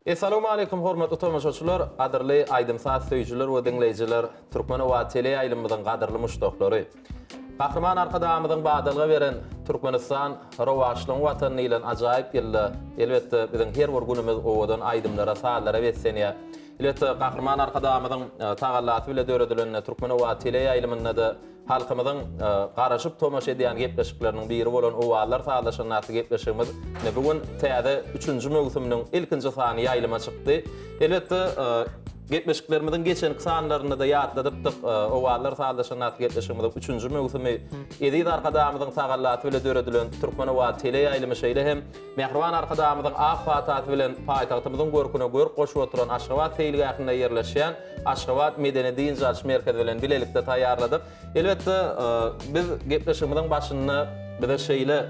Essalawmaleýkum hormatly tomaşaçylar, gadyrly aýdym-saz söýüjiler we diňleýjiler, Türkmen owazy teleýaýlymymyzyň gadyrly muşdaklary! Gahryman Arkadagymyzyň badalga beren Türkmenistan, rowaçlygyň Watany diýlen ajaýyp ýylda, elbetde, biziň her bir günümiz owadan aýdymlara, sazlara beslenýär. Elbetde, Gahryman Arkadagymyzyň tagallasy bile döredilen Türkmen owazy teleýaýlymynda-da Halkymyzyň garaşyp tomaşa edýän gepleşikleriniň biri bolan Owazlar sazlaşanda atly gepleşigimiz ine bu gün täze üçünji möwsüminiň ilkinji sany ýaýlyma çykdy. Elbetde, gepleşiklerimiziň geçenki sanlarynda-da ýatladypdyk, Owazlar sazlaşanda atly gepleşigimiziň üçünji möwsümi eziz Arkadagymyzyň tagallasy bile döredilen Türkmen owazy teleýaýlymy şeýle hem Mähriban Arkadagymyzyň ak patasy bilen paýtagtymyzyň görküne görk goşup oturan Aşgabat seýilgähinde ýerleşýän Aşgabat medeni-dynç alyş merkezi bilen bilelikde taýýarladyk. Elbetde, biz gepleşigimiziň başynda bize şeýle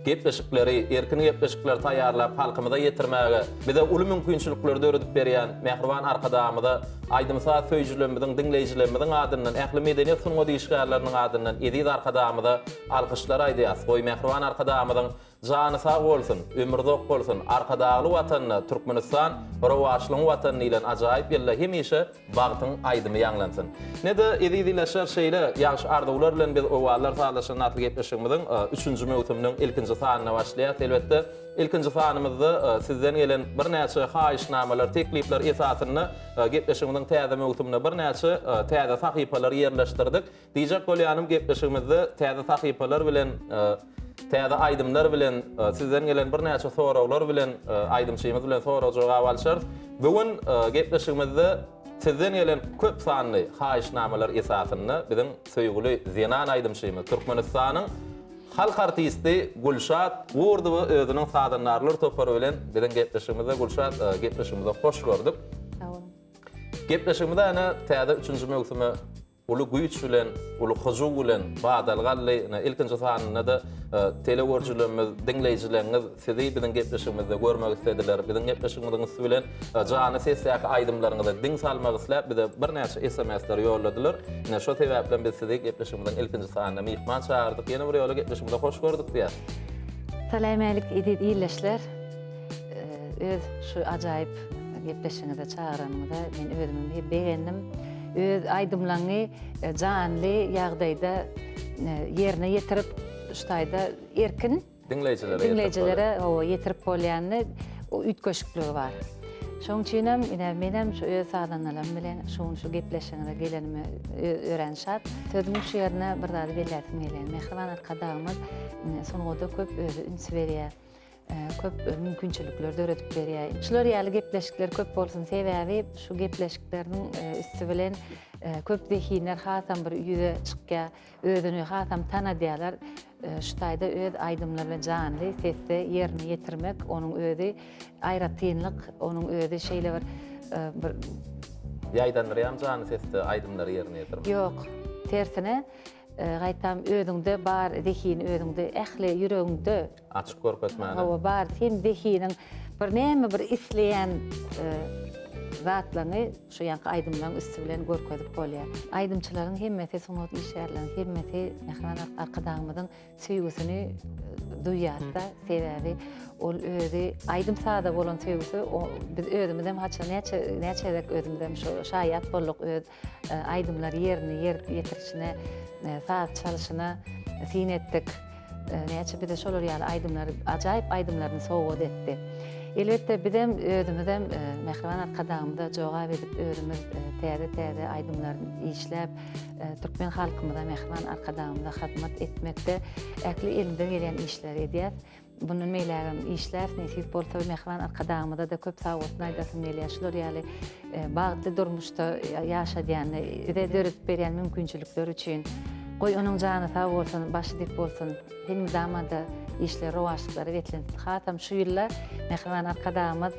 gepleşikleri, erkin gepleşikleri taýýarlap halkymyza ýetirmäge bize uly mümkinçilikleri döredip berýän mähriban Arkadagymyza aýdym-saz söýüjilerimiziň, diňleýjilerimiziň adyndan, ähli medeniýet-sungat işgärleriniň adyndan eziz Arkadagymyza alkyşlar aýdýarys. Goý, mähriban Arkadagymyzyň Jany sag bolsun, ömri uzak bolsun, Arkadagly Watanda Türkmenistan rowaçlygyň Watany diýlen ajaýyp ýylda hemişe bagtyň aýdymy ýaňlansyn. Ine-de, eziz ildeşler, şeýle ýagşy arzuwlar bilen biz Owazlar sazlaşanda atly gepleşigimiziň üçünji möwsüminiň ilkinji sanyna başlaýarys. Elbetde, ilkinji sanymyzda sizden gelen birnäçe haýyşnamalar, teklipler esasynda gepleşigimiziň täze möwsümine birnäçe täze sahypalary ýerleşdirdik. Diýjek bolýanym gepleşigimizde täze sahypalar bilen täze aýdymlar bilen sizden gelen birnäçe soraglar bilen aýdymçymyz bilen sorag jogap alşarys. Bu gün gepleşigimizde sizden gelen köp sanly haýyşnamalar esasynda biziň söýgüli zenan aýdymçymyz Türkmenistanyň halk artisti Gülşat Gurdowa özüniň sazandarlar topary bilen biziň gepleşigimizde Gülşat gepleşigimize hoş gördük. Sag boluň. Gepleşigimize ene täze üçünji möwsüme Uly güýç bilen, uly hyjuw bilen badalga aldy. Ine, ilkinji sanynda-da telegörüjilerimiz, diňleýjileriňiz sizi biziň gepleşigimizde görmek islediler. Biziň gepleşigimiziň üsti bilen janly sesdäki aýdymlaryňyza diň salmak isläp, bize birnäçe SMS-leri ýolladylar. Ine, şo sebäplem biz sizi gepleşigimiziň ilkinji sanyna myhman çagyrdyk. Ýene bir ýola gepleşigimize hoş gördük diýýäs. Salam-älik, eziz ildeşler! Öz şu ajaýyp gepleşigiňize çagyranyňyza men özümem hem begendim. Öz aýdymlaňy janly ýagdaýda ýerine ýetirip, şu taýda erkin diňleýjilere diňleýjilere hawa ýetirip bolýany üýtgeşikligi bar. Şonuň üçinem ine menem şu öz sazandalarym bilen şu gün şu gepleşigiňize gelenime örän şat. Sözümiň şu ýerine bir zady belläsim gelýär. Mähriban Arkadagymyz sungata köp özi üns berýär. Köp mümkinçilikler döredip berýär. Şular ýaly gepleşikler köp bolsun, sebäbi şu gepleşikleriniň üsti bilen köp zehinler hasam bir ýüze çykýar, özüni hasam tanadýarlar. Şu taýda öz aýdymlary bilen janly sesde ýerine ýetirmek, onuň özi aýratynlyk, onuň özi şeýle bir bir Ýaýdandyrýarmy janly sesde aýdymlary ýerine ýetirmek? Ýok, tersine, gaýtam özüňde bar zehini özüňde ähli ýüregiňde Açyk görkezmäne. Hawa bar sen zehiniň bir näme bir isleýän zatlaryňy şu ýaňky aýdymlaryň üsti bilen görkezip bolýar. Aýdymçylaryň hemmesi sungat işgärleriniň hemmesi Mähriban Arkadagymyzyň söýgüsini duýýarda sebäbi ol özi aýdym saza bolan söýgüsi biz özümizem haçan näçe näçe gezek özümizem şo şaýat bolduk öz aýdymlary ýerine ýetirişine saz çalyşyna syn etdik. Näçe bize şolar ýaly aýdymlary, ajaýyp aýdymlaryny sowgat etdi. Elbetde bizem özümizem Mähriban Arkadagymyza jogap edip özümiz täze-täze aýdymlary işläp, türkmen halkymyza, Mähriban Arkadagymyza hyzmat etmekde ähli elimizden gelýän işleri edýäs. Mundan beýlägem işläris, nesip bolsa Mähriban Arkadagymyza-da köp sagbolsun aýdasym gelýär. Şular ýaly bagtly durmuşda ýaşadýany, bize döredip berýän mümkinçilikleri üçin. Goý, onuň jany sag bolsun, başy dik bolsun, elmydama-da işleri rowaçlyklara beslensin. Hasam şu ýylda Mähriban Arkadagymyz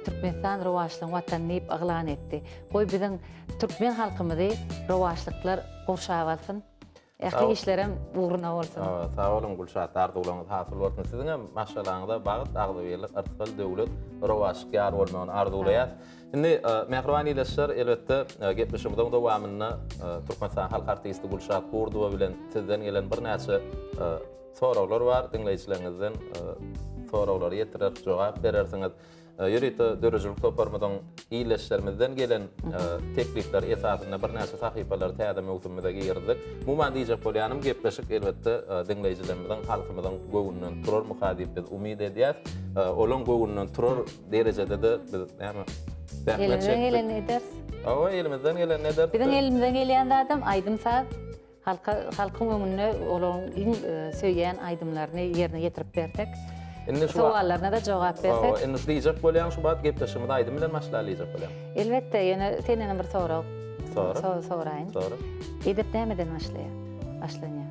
Türkmenistan rowaçlygyň Watany diýip yglan etdi. Goý, biziň türkmen halkymyzy rowaçlyklar gurşap alsyn. Ähli işlerem ugruna bolsun. Sag boluň Gülşat arzuwlaryňyz hasyl bolsun. Siziňem maşgalaňyza bagt, agzybirlik, yrsgal, döwlet, rowaçlyk ýar bolmagyny arzuwlaýas. Indi mähriban ildeşler, elbetde gepleşigimiziň dowamynda Türkmenistanyň halk artisti Gülşat Gurdowa bilen sizden gelen birnäçe soraglar bar. Diňleýjileriňizden soraglary ýetirer, jogap berersiňiz. Ýörite döredijilik toparymyzyň ildeşlerimizden gelen teklipler esasynda birnäçe sahypalary täze möwsümimize girizdik. Umuman diýjek bolýanym, gepleşik elbetde diňleýjilerimiziň, halkymyzyň göwnünden turarmyka diýip biz umyt edýäs. Olaň göwnünden turar derejede-de biz näme zähmet Elimizden çekdik. gelenini ederis. Hawa, elimizden gelenini ederis. Biziň elimizden gelýän zadam aýdym-saz. Halka halkyň öňünde olaryň iň söýýän aýdymlaryny ýerine ýetirip bersek. Indi şu sowallaryna-da jogap bersek. Hawa, indi şu diýjek bolýaň şu wagt gepleşigimizi aýdym bilen başlaly diýjek bolýaň. Elbetde, ýöne sendenem bir sorag. Sora. Soraýyn. Sora. Edep nämeden başlaýar? Başlanýar.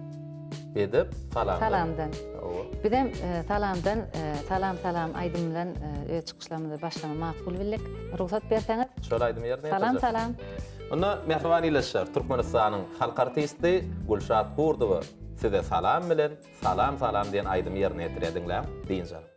Edep salamdan. Salamdan. Hawa. Bizem salamdan, salam salam aýdym bilen öz çykyşlarymyzy başlamagy makul bildik. Rugsat berseňiz. Şol aýdymy ýerine ýetirjek. Salam salam. Onda mähriban ildeşler, Türkmenistanyň halk artisti Gülşat Gurdowa size salam bilen Salam salam diýen aýdymy ýerine ýetirýär diňläň, dynç alyň.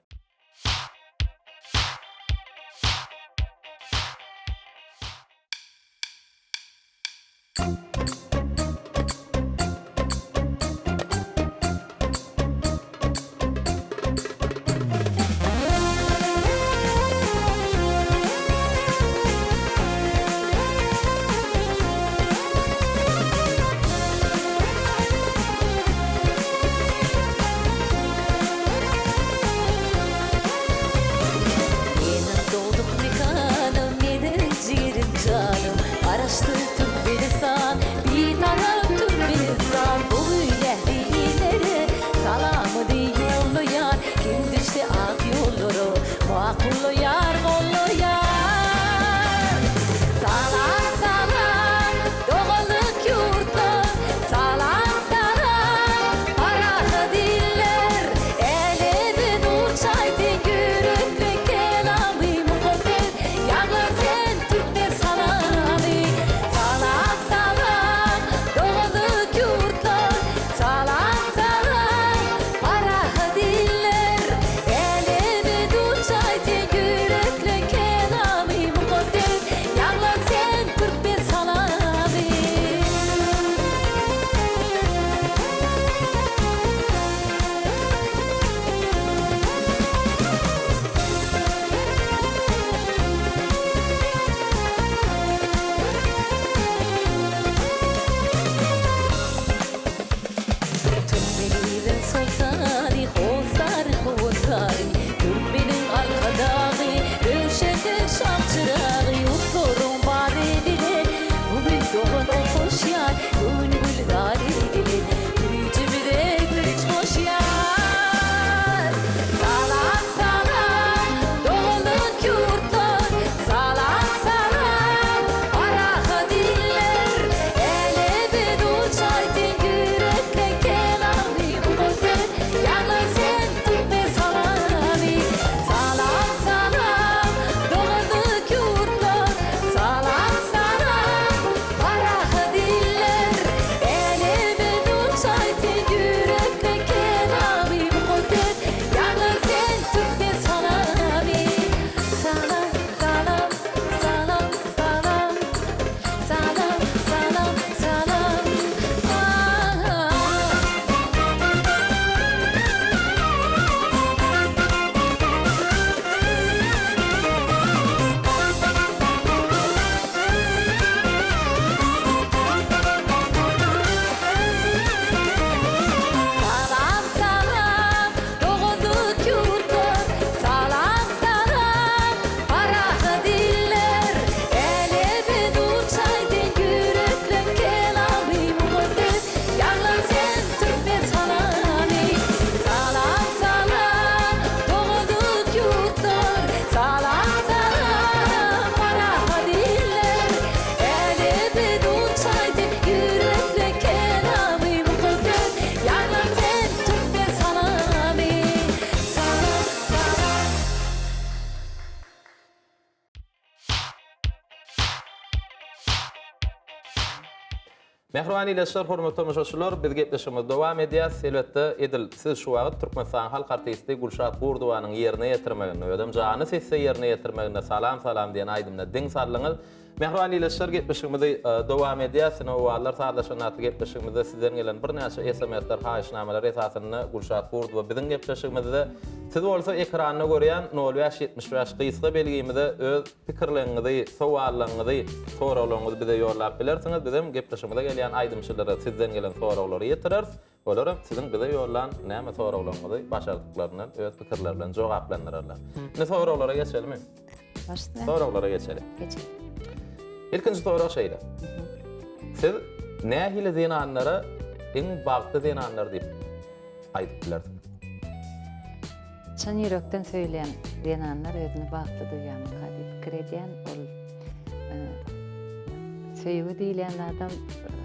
Meniň dogduk mekanym, meniň jigerim janym, Garaşsyz Türkmenistan, Bitarap Türkmenistan. Bu ähli illere salamyny ýollaýar, Kim düşse ak ýollara, makullaýar, gollaýar. Salam, salam, doganlyk ýurtlar, Salam, salam, parahat iller. Äleme nur çaýdy ýürekli kelamy mukaddes Ýaňla sen türkmen salamy. Salam, salam, doganlyk ýurtlar, Salam, salam, parahat iller. Äleme nur çaýdy ýürekli kelamy mukaddes Ýaňla sen türkmen salamy. Türkmenimiziň soltany, hossary, howassary, Türkmeniň arkadagy, röwşen şam çyragy, Ýurtlaryň bary bile bu gün dogan okaşýar, Göwün gülzar edilen güýjümize güýç goşýar. Salam, salam, doganlyk ýurtlar, Salam, salam, parahat iller, Äleme nur çaýdyn ýürekleň kelamy mukaddes, Ýaňla sen türkmen salamy. Salam, salam, doganlyk ýurtlar, Salam, salam, parahat iller, Äleme nur çaýdyn ýürekleň kelamy mukaddes, Ýaňla sen türkmen salamy. Salam, salam, salam, salam, Salam, salam, salam, ah. Salam, salam, doganlyk ýurtlar, Salam, salam, parahat iller, Äleme nur çaýdyn ýürekleň kelamy mukaddes, Ýaňlan sen türkmen salamy. Salam, salam, doganlyk ýurtlar, Salam, salam, parahat iller, Äleme nur çaýdyn ýürekleň kelamy mukaddes, Ýaňlan sen türkmen salamy. Salam, salam. Mähriban ildeşler, hormatly tomaşaçylar, biz gepleşigimizi dowam edýäs. Elbetde, edil siz şu wagt Türkmenistanyň halk artisti Gülşat Gurdowanyň ýerine ýetirmeginde, özem janly sesde ýerine ýetirmeginde Salam, salam diýen aýdymyna diň saldyňyz. Mähriban ildeşler gepleşigimizi dowam edýäs. Owazlar sazlaşan atly gepleşigimizde sizden gelen birnäçe SMS-ler, haýyşnamalar esasynda Gülşat Gurdowa biziň gepleşigimizde. Siz bolsa ekranda görýän nol bäş 75 gysga belgimize öz pikirleriňizi, sowallaryňyzy, soraglaryňyzy bize ýollap bilersiňiz. Bizem gepleşigimize gelýän aýdymçylara sizden gelen soraglary ýetireris. Olaram siziň bize ýollan näme soraglaryňyzy başardyklaryndan öz pikirleri bilen jogaplandyrarlar. Indi soraglara geçelimi? Başla. Soraglara geçeli. Geçeli. Ilkinji sorag şeýle. Siz nähili zenanlara iň bagtly zenanlar diýip aýdyp bilersiňiz? Çyn ýürekden söýlen zenanlar özüni bagtly duýýarmyka diýip pikir edýän. Ol e, söýgi diýilýän zadam e,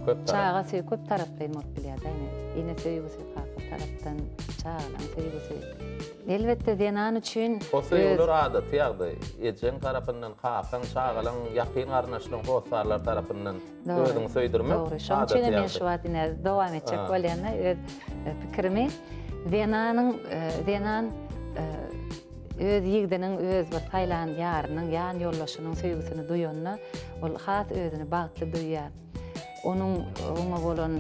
köp çaga söýgi köp taraplaýyn bolup bilýär-de. Ene söýgüsi kaka tarapdan, çagalaň söýgüsi. Elbetde zenan üçin O söýgüler adaty ýagdaý. Ejeň tarapyndan, kakaň, çagalaň, ýakyn garyndaşlaryň, hossarlar tarapyndan. Özüňi söýdürmek Dogry. Şonuň üçin hem men şu wagt ine dowam etjek bolýan-da öz e, pikirimi. Zenanyň e, zenan e, öz ýigdiniň, öz bir saýlan ýarynyň, ýan ýoldaşynyň söýgüsini duýanda, ol has özüni bagtly duýýar. Onuň oňa bolan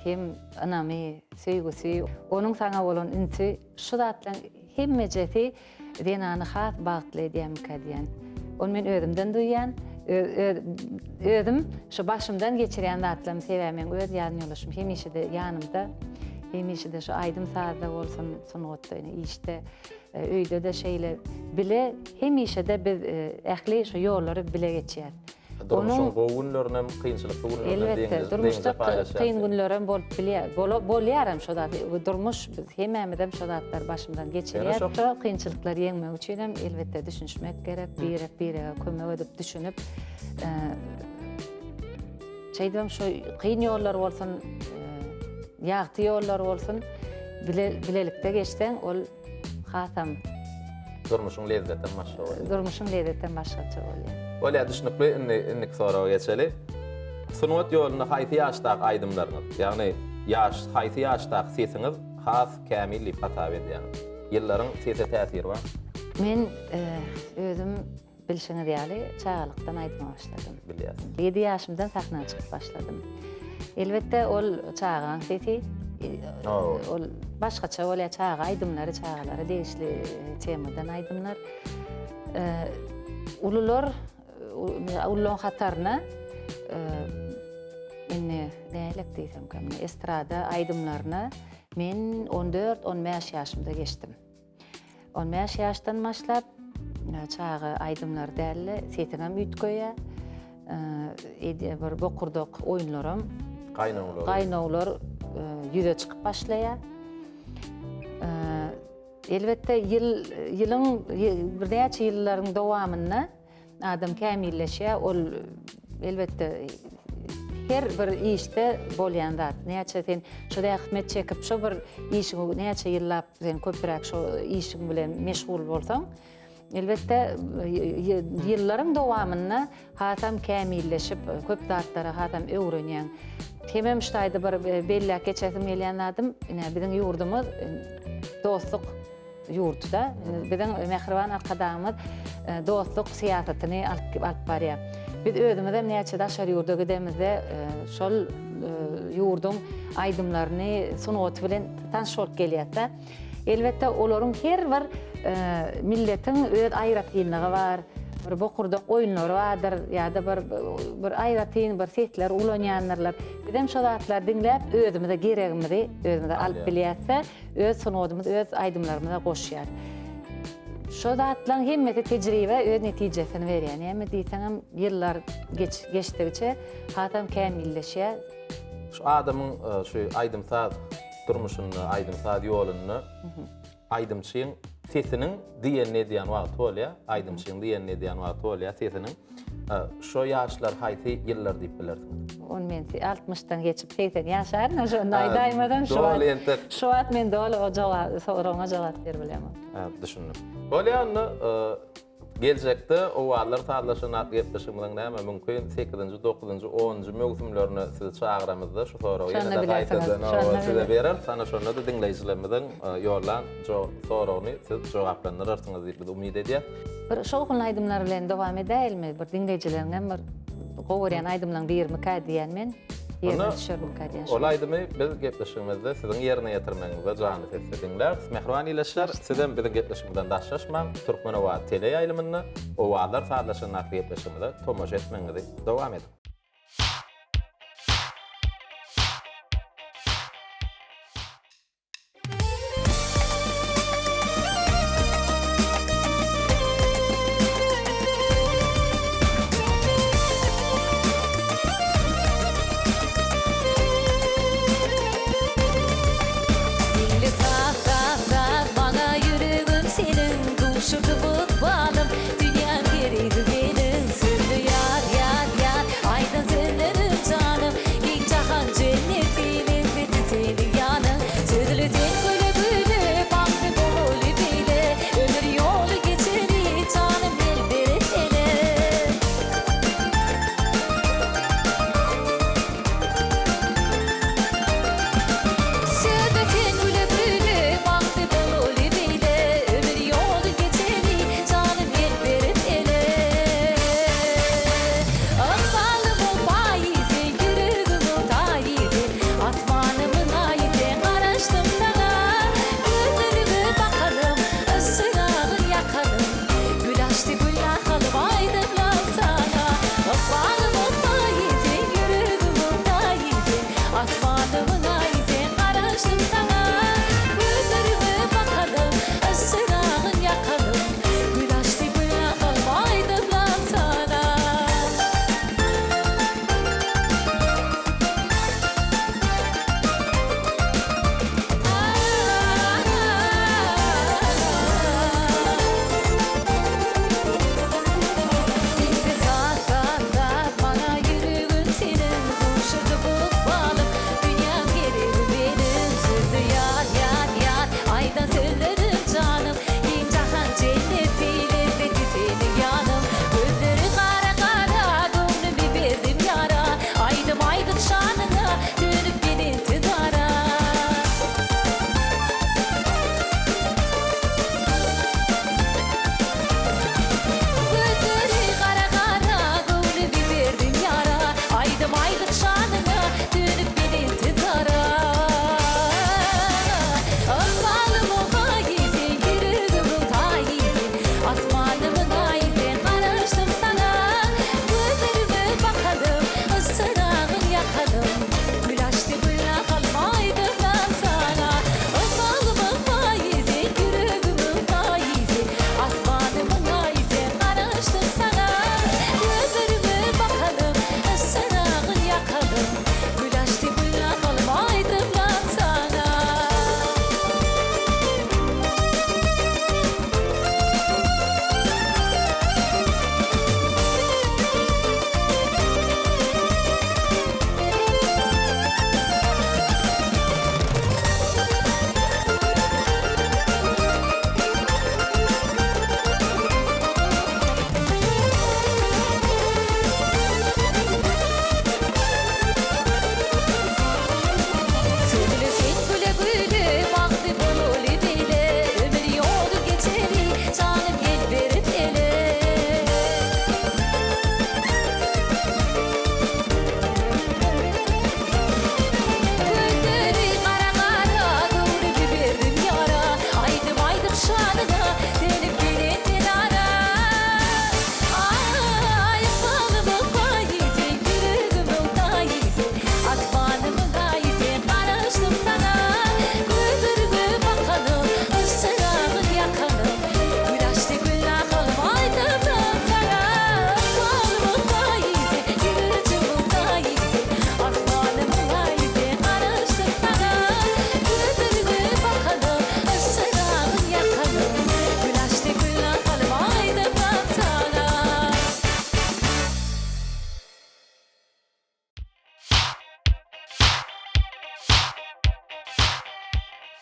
hem ynamy, söýgüsi, onuň saňa bolan ünsi şu zatlaryň hemmejesi zenany has bagtly edýärmikä diýýän. Ony men özümden duýýan. Öz, özüm şu başymdan geçirýän zatlarym sebäbi meň öz ýan ýoldaşym hemişe-de ýanymda. Hemişe-de şu aýdym-sazda bolsun, sungatda, ine işde, e, öýde-de şeýle bile hemişe-de biz e, ähli şu ýollary bile geçýäs. Durmuşyň gowy günlerinem, kynçylykly günlerinem Elbetde, durmuşda kyn günlerem bolup bilýär. Bolýar hem şo zat. Durmuş biz hemmämizem şo zatlary başymyzdan geçirýäris. Şo kynçylyklary ýeňmek üçin hem elbetde düşünişmek gerek, birek-birege kömek edip düşünip, şeýdibem şo kyn ýollar bolsun, ýagty ýollar bolsun, bilelikde geçseň ol Hasam. Durmuşyň lezzetem başga bolýar. Durmuşyň lezzetem başgaça bolýar. Bolýar, düşnükli. Indi indiki soraga geçeli. Sungat ýolunda haýsy ýaşdaky aýdymlaryňyz, ýagny ýaş haýsy ýaşdaky sesiňiz has kämil diýip hasap edýäňiz? Ýyllaryň sese täsiri barmy? Men özüm Bilşiňiz ýaly, çagalykdan aýdyma başladym. Bilýäs. Ýedi ýaşymdan sahna çykyp başladym. Elbetde, ol çagaň sesi, ol başgaça bolýar, çaga aýdymlary, çagalara degişli temadan aýdymlar. Ulular, ulularyň hataryna indi nähilek diýsemkäm, estrada aýdymlaryna men on dört, on bäş ýaşymda geçdim. On bäş ýaşdan başlap çaga aýdymlary däl-de, sesiňem üýtgeýär. Edýär bir bokurdak oýunlaram. Gaýnawlar. Gaýnawlar ýüze çykyp başlaýar. Elbetde ýyl ýylyň birnäçe ýyllaryň dowamynda Adam kämilleşýär, ol elbetde her bir işde bolýan zat. Näçe sen şu zähmet çekip, şu bir işiňi näçe ýyllap sen köpräk şu işiň bilen meşgul bolsaň, elbetde ýyllaryň dowamynda hasam kämilleşip, köp zatlara hasam öwrenýäň. Hemem şu taýda bir belläp geçesim gelýän zadym, ine biziň ýurdumyz dostluk ýurtda biziň mähriban Arkadagymyz e, dostluk syýasatyny alyp alyp barýar. Biz özümiz hem näçe daşary ýurda gidemizde e, şol e, ýurduň aýdymlaryny, sungaty bilen tanyş bolup gelýäs-de. Elbetde olaryň her bir milletiň öz aýratynlygy bar. Bir bokurdak oýunlary bardyr ýa-da bir bir aýratyn bir sesler ulanýandyrlar. Biz hem şo zatlary diňläp özümize geregimizi özümize alyp bilýäs-de. Öz sungatymyz öz aýdymlarymyza goşýar. Şo zatlaň hemmesi tejribe öz netijesini berýär. Näme diýseňem ýyllar geç geçdigiçe hasam kämilleşýär. Şu adamyň şu aýdym-saz durmuşynda, aýdym-saz ýolunda aýdymçyň sesiniň diýenini edýän wagty bolýar, aýdymçyň diýenini edýän wagty bolýar sesiniň. Şo ýaşlar haýsy ýyllar diýip bilersiňiz? Ony men altmyşdan geçip 80 ýaşaryn, şonda aýdaýmasam şu wagt. Doly entek. Şu wagt men doly o jogap soragyňa jogap berip bilemok. Ha, düşündim. Bolýa onda e, Geljekde Owazlar sazlaşan atly gepleşigimiziň näme mümkin sekizinji, dokuzynjy, onunjy möwsümlerine sizi çagyramyzda şu soragy ýene-de gaýtadan oba size bereris. Ana şonda-da diňleýjilerimiziň ýollan soragyny siz jogaplandyrarsyňyz diýip biz umyt edýäs. Bir şowhunly aýdymlar bilen dowam edäýelmi? Bir diňleýjileriňem bir gowy görýän aýdymlaryň birimikä diýýän men. Ýerine düşermikä diýýän. Ol aýdymy biz gepleşigimizde siziň ýerine ýetirmegiňizde janly sesde diňläris. Mähriban ildeşler, sizem biziň gepleşigimizden daşlaşmaň. Türkmen owazy teleýaýlymynda Owazlar sazlaşan atly gepleşigimize tomaşa etmegiňizi dowam ediň. Diňle saz, saz, saz, maňa ýüregim seniň, Duşurdy bu ykbalym, dünýäm geregi meniň. Sözle ýar, ýar, ýar.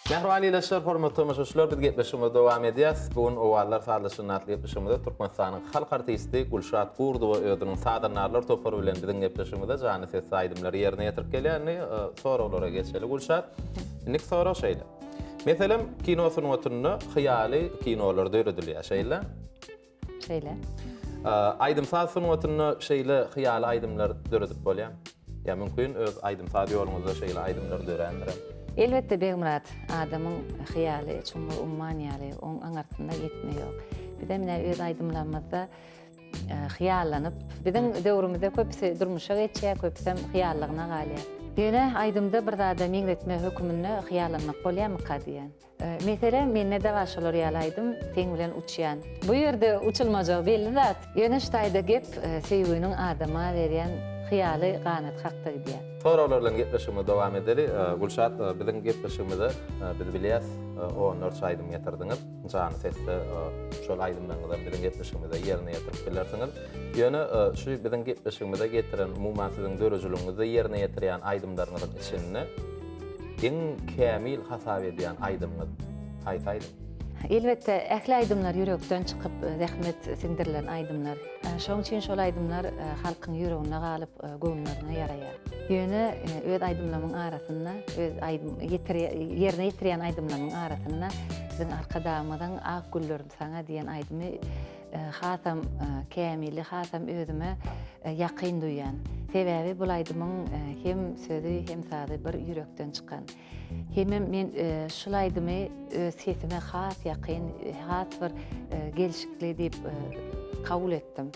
Mähriban ildeşler, hormatly tomaşaçylar, biz gepleşigimizi dowam edýäs. Bu gün Owazlar sazlaşygynda atly gepleşigimizde Türkmenistanyň halk artisti Gülşat Gurdowa özüniň sazandarlar topary bilen biziň gepleşigimizde janly sesli aýdymlary ýerine ýetirip gelýär. Indi soraglara geçeli Gülşat. Indiki sorag şeýle. Meselem, kino sungatynda hyýaly kinolar döredilýär, şeýle? Şeýle. Aýdym-saz sungatynda şeýle hyýaly aýdymlar döredip bolýarmy? Ýa mümkin öz aýdym-saz ýoluňyzda şeýle aýdymlar dörändirem? Elbetde Begmyrat, adamyň hyýaly çuňňur umman ýaly, oň aňyrsynda ýetme ýok. Bizem ine öz aýdymlarymyzda hyýallanyp, biziň döwrümizde köpüsi durmuşa geçýär, köpüsem hyýallygyna galýar. Ýöne aýdymda bir zada meňzetme höküminde hyýallanmak bolýarmyka diýýän. Meselem, mende-de bar şolar ýaly aýdym, Seň bilen uçýan. Bu ýerde uçulmajagy belli zat. Ýöne şu taýda gep söýgüniň adama berýän hyýaly ganaty hakda gidýär. Soraglar bilen gepleşigimizi dowam edeli. Gülşat, biziň gepleşigimize, biz bilýäs, onlarça aýdym getirdiňiz. Janly sesde şol aýdymlaryňyzam biziň gepleşigimizde ýerine ýetirip bilersiňiz. Ýöne şu biziň gepleşigimize getiren, umuman siziň döredijiligiňizde ýerine ýetirýän aýdymlaryňyzyň içinde iň kämil hasap edýän aýdymyňyz haýsy aýdym? Elbetde, ähli aýdymlar ýürekden çykyp, zähmet siňdirilen aýdymlar. Şonuň üçin şol aýdymlar halkyň ýüreginde galyp, göwünlerine ýaraýar. Ýöne öz aýdymlarymyň arasynda, öz aýdym ýerine ýetirýän aýdymlarymyň arasynda biziň Arkadagymyzyň Ak güllerim saňa diýen aýdymy hasam kämilli, hasam özüme ýakyn duýýan. Sebäbi bul aýdymyň hem sözi, hem sazy bir ýürekden çykan. Hemem men şul aýdymy öz sesime has ýakyn, has bir gelşikli diýip kabul etdim.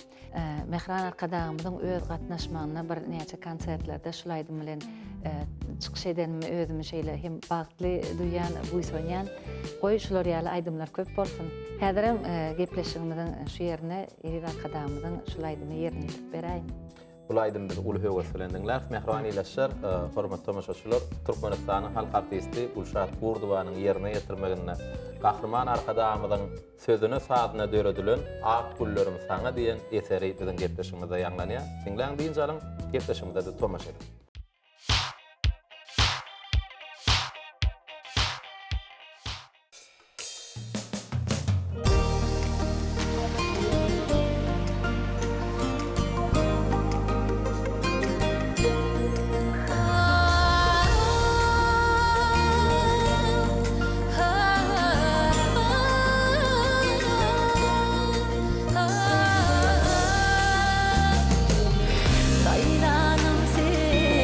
Mähriban Arkadagymyzyň öz gatnaşmagynda bir näçe konsertlerde şul aýdym bilen çykyş edenimi özümi şeýle hem bagtly duýýan, buýsanýan. Goý, şular ýaly aýdymlar köp bolsun. Häzirem gepleşigimiziň şu ýerinde Eziz Arkadagymyzyň şul aýdymy ýerine ýetirip beräýin. Bul aýdymy biz uly höwes bilen diňläris. Mähriban ildeşler, hormatly tomaşaçylar, Türkmenistanyň halk artisti Gülşat Gurdowanyň ýerine ýetirmeginde Gahryman Arkadagymyzyň sözüne sazyna döredilen Ak güllerim saňa diýen eseri biziň gepleşigimizde ýaňlanýar. Diňläň, dynç alyň, gepleşigimize-de tomaşa ediň. Saýlanym seni.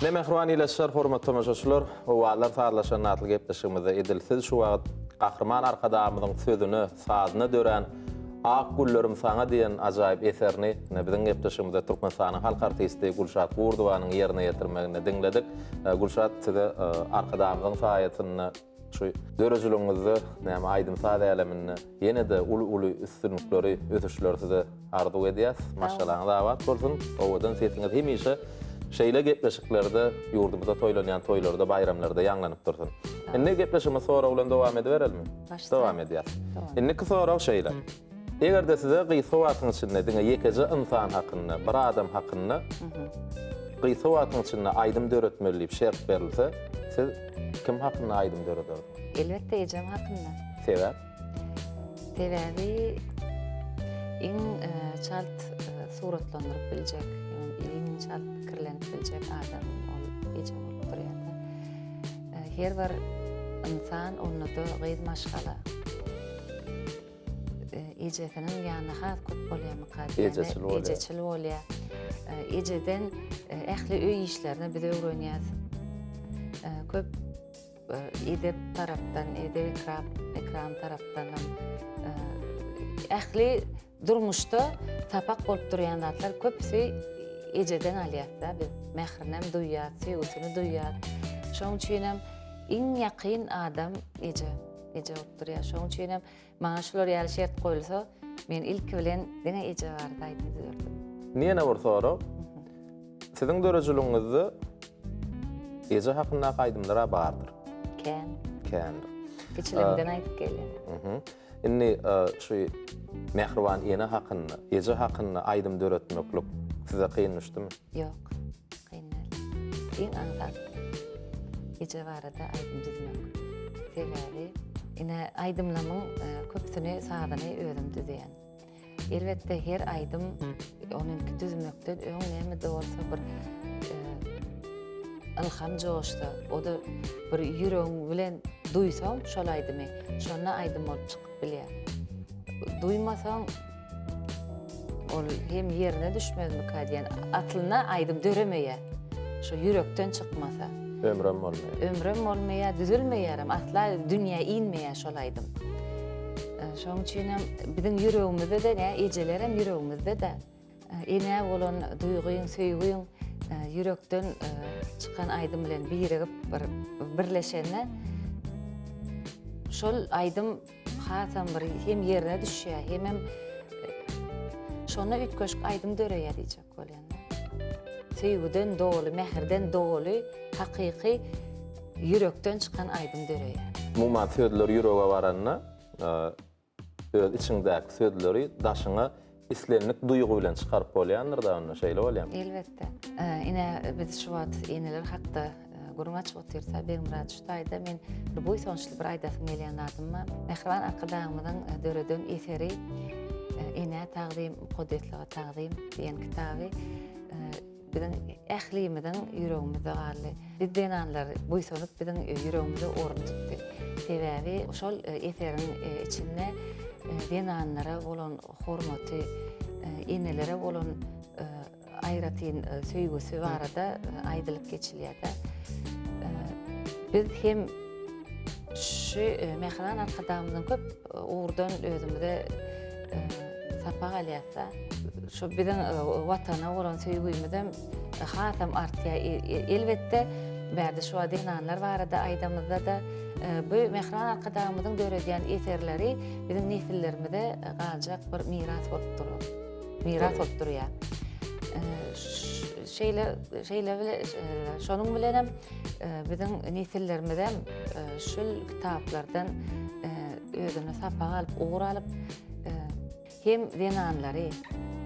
Ine mähriban ildeşler, hormatly tomaşaçylar, Owazlar sazlaşanda atly gepleşigimizde edil siz şu wagt Gahryman Arkadagymyzyň sözüne, sazyna dörän Ak güllerim saňa diýen ajaýyp eserini ine biziň gepleşigimizde Türkmenistanyň halk artisti Gülşat Gurdowanyň ýerine ýetirmeginde diňledik. Gülşat size Arkadagymyzyň saýasynda şu döredijiligiňizde näme aýdym-saz äleminde ýene-de uly-uly üstünlikleri, ösüşleri size arzuw edýäs. Maşgalaňyz abat bolsun. Owadan sesiňiz hemişe şeýle gepleşiklerde, ýurdumyzda toýlanýan toýlarda, baýramlarda ýaňlanyp dursun. Indi gepleşigimizi sorag bilen dowam ediberelimi? Dowam edýäs. Indiki sorag şeýle. Eger-de size gysga wagtyň içinde diňe ýekeje ynsan hakynda, bir adam hakynda gysga wagtyň içinde aýdym döretmeli diýip şert berilse, siz kim hakynda aýdym dörederdiňiz? Elbetde ejem hakynda. Sebäp? Sebäbi iň çalt suratlandyryp biljek, iň çalt pikirlenip biljek adam ol eje bolup durýar-da. Her bir ynsan, onda-da gyz maşgala ejesiniň ýanynda has köp bolýarmyka diýýän. Ejeçil bolýar. Ejeçil bolýar. Ejeden ähli öý işlerini biz öwrenýäs. Köp edep tarapdan, edep-ekram, ekram tarapdan hem ähli Durmuşda sapak bolup durýan zatlar köpüsi ejeden alýas-da biz. Mährinem duýýas, söýgüsini duýýas. Şonuň üçinem iň ýakyn adam eje, eje bolup durýar. Şonuň üçinem maňa şular ýaly şert goýulsa, men ilki bilen diňe eje barada aýdym düzerdim. Indi ýene bir sorag. Siziň döredijiligiňizde eje hakyndaky aýdymlar-a bardyr. Kän. Kändir. Kiçiligimden aýdyp gelýän. Indi şu mähriban ene hakynda, eje hakynda aýdym döretmeklik size kyn düşdümi? Ýok, kyn däl. Iň aňsat eje barada aýdym düzmek. Sebäbi ine aýdymlamyň köpüsini sazyny özüm düzýän. Elbetde her aýdym onuňky düzmekden öň näme-de bolsa bir ylham joşsa, o-da bir ýüregiň bilen duýsaň şol aýdymy, şonda aýdym bolup çykyp bilýär. Duýmasaň ol hem ýerine düşmezmika diýen, aslynda aýdym döremeýär. Şo ýürekden çykmasa. Ömrem bolmaýar. Ömrem bolmaýar, düzülmeýärem, asla dünýä inmeýär şol aýdym. Şonuň üçinem biziň ýüregimizde-de, nä ejelerem ýüregimizde-de enä bolan duýgyň, söýgüň ýürekden çykan aýdym bilen birigip bir birleşende şol aýdym hasam bir hem ýerine düşýär, hemem şonda üýtgeşik aýdym döreýär diýjek bolýan. Söýgüden doly, mähirden doly, hakyky ýürekden çykan aýdym döreýär. Umuman sözler ýürege baranda öz içiňdäki sözleri daşyňa islendik duýgy bilen çykaryp bolýandyr-da onda, şeýle bolýarmy? Elbetde. Ine, biz şu wagt eneler hakda gürrüň açyp otyrsa, Begmyrat şu taýda men bir buýsançly bir aýdasym gelýän zadym bar. Mähriban Arkadagymyzyň döreden eseri Enä tagzym, mukaddeslige tagzym diýen kitaby biziň ählimiziň ýüregimizde galdy. Biz zenanlar buýsanyp biziň ýüregimizde orun tutdy. Sebäbi şol eseriň içinde zenanlara bolan hormaty, enelere bolan aýratyn söýgüsi barada aýdylyp geçilýär-de. Biz hem şu Mähriban Arkadagymyzyň köp ugurdan özümize sapak alýarys-da. Şu biziň Watana bolan söýgümizem hasam artýar. Elbetde, bärde şu wagt zenanlar barada aýdamyzda-da, bu Mähriban Arkadagymyzyň döredýän eserleri biziň nesillerimize galjak bir miras bolup durar. Miras bolup durýar. Şeýle şeýle bile şonuň bilenem biziň nesillerimizem şul kitaplardan özüne sapak alyp, ugur alyp hem zenanlary,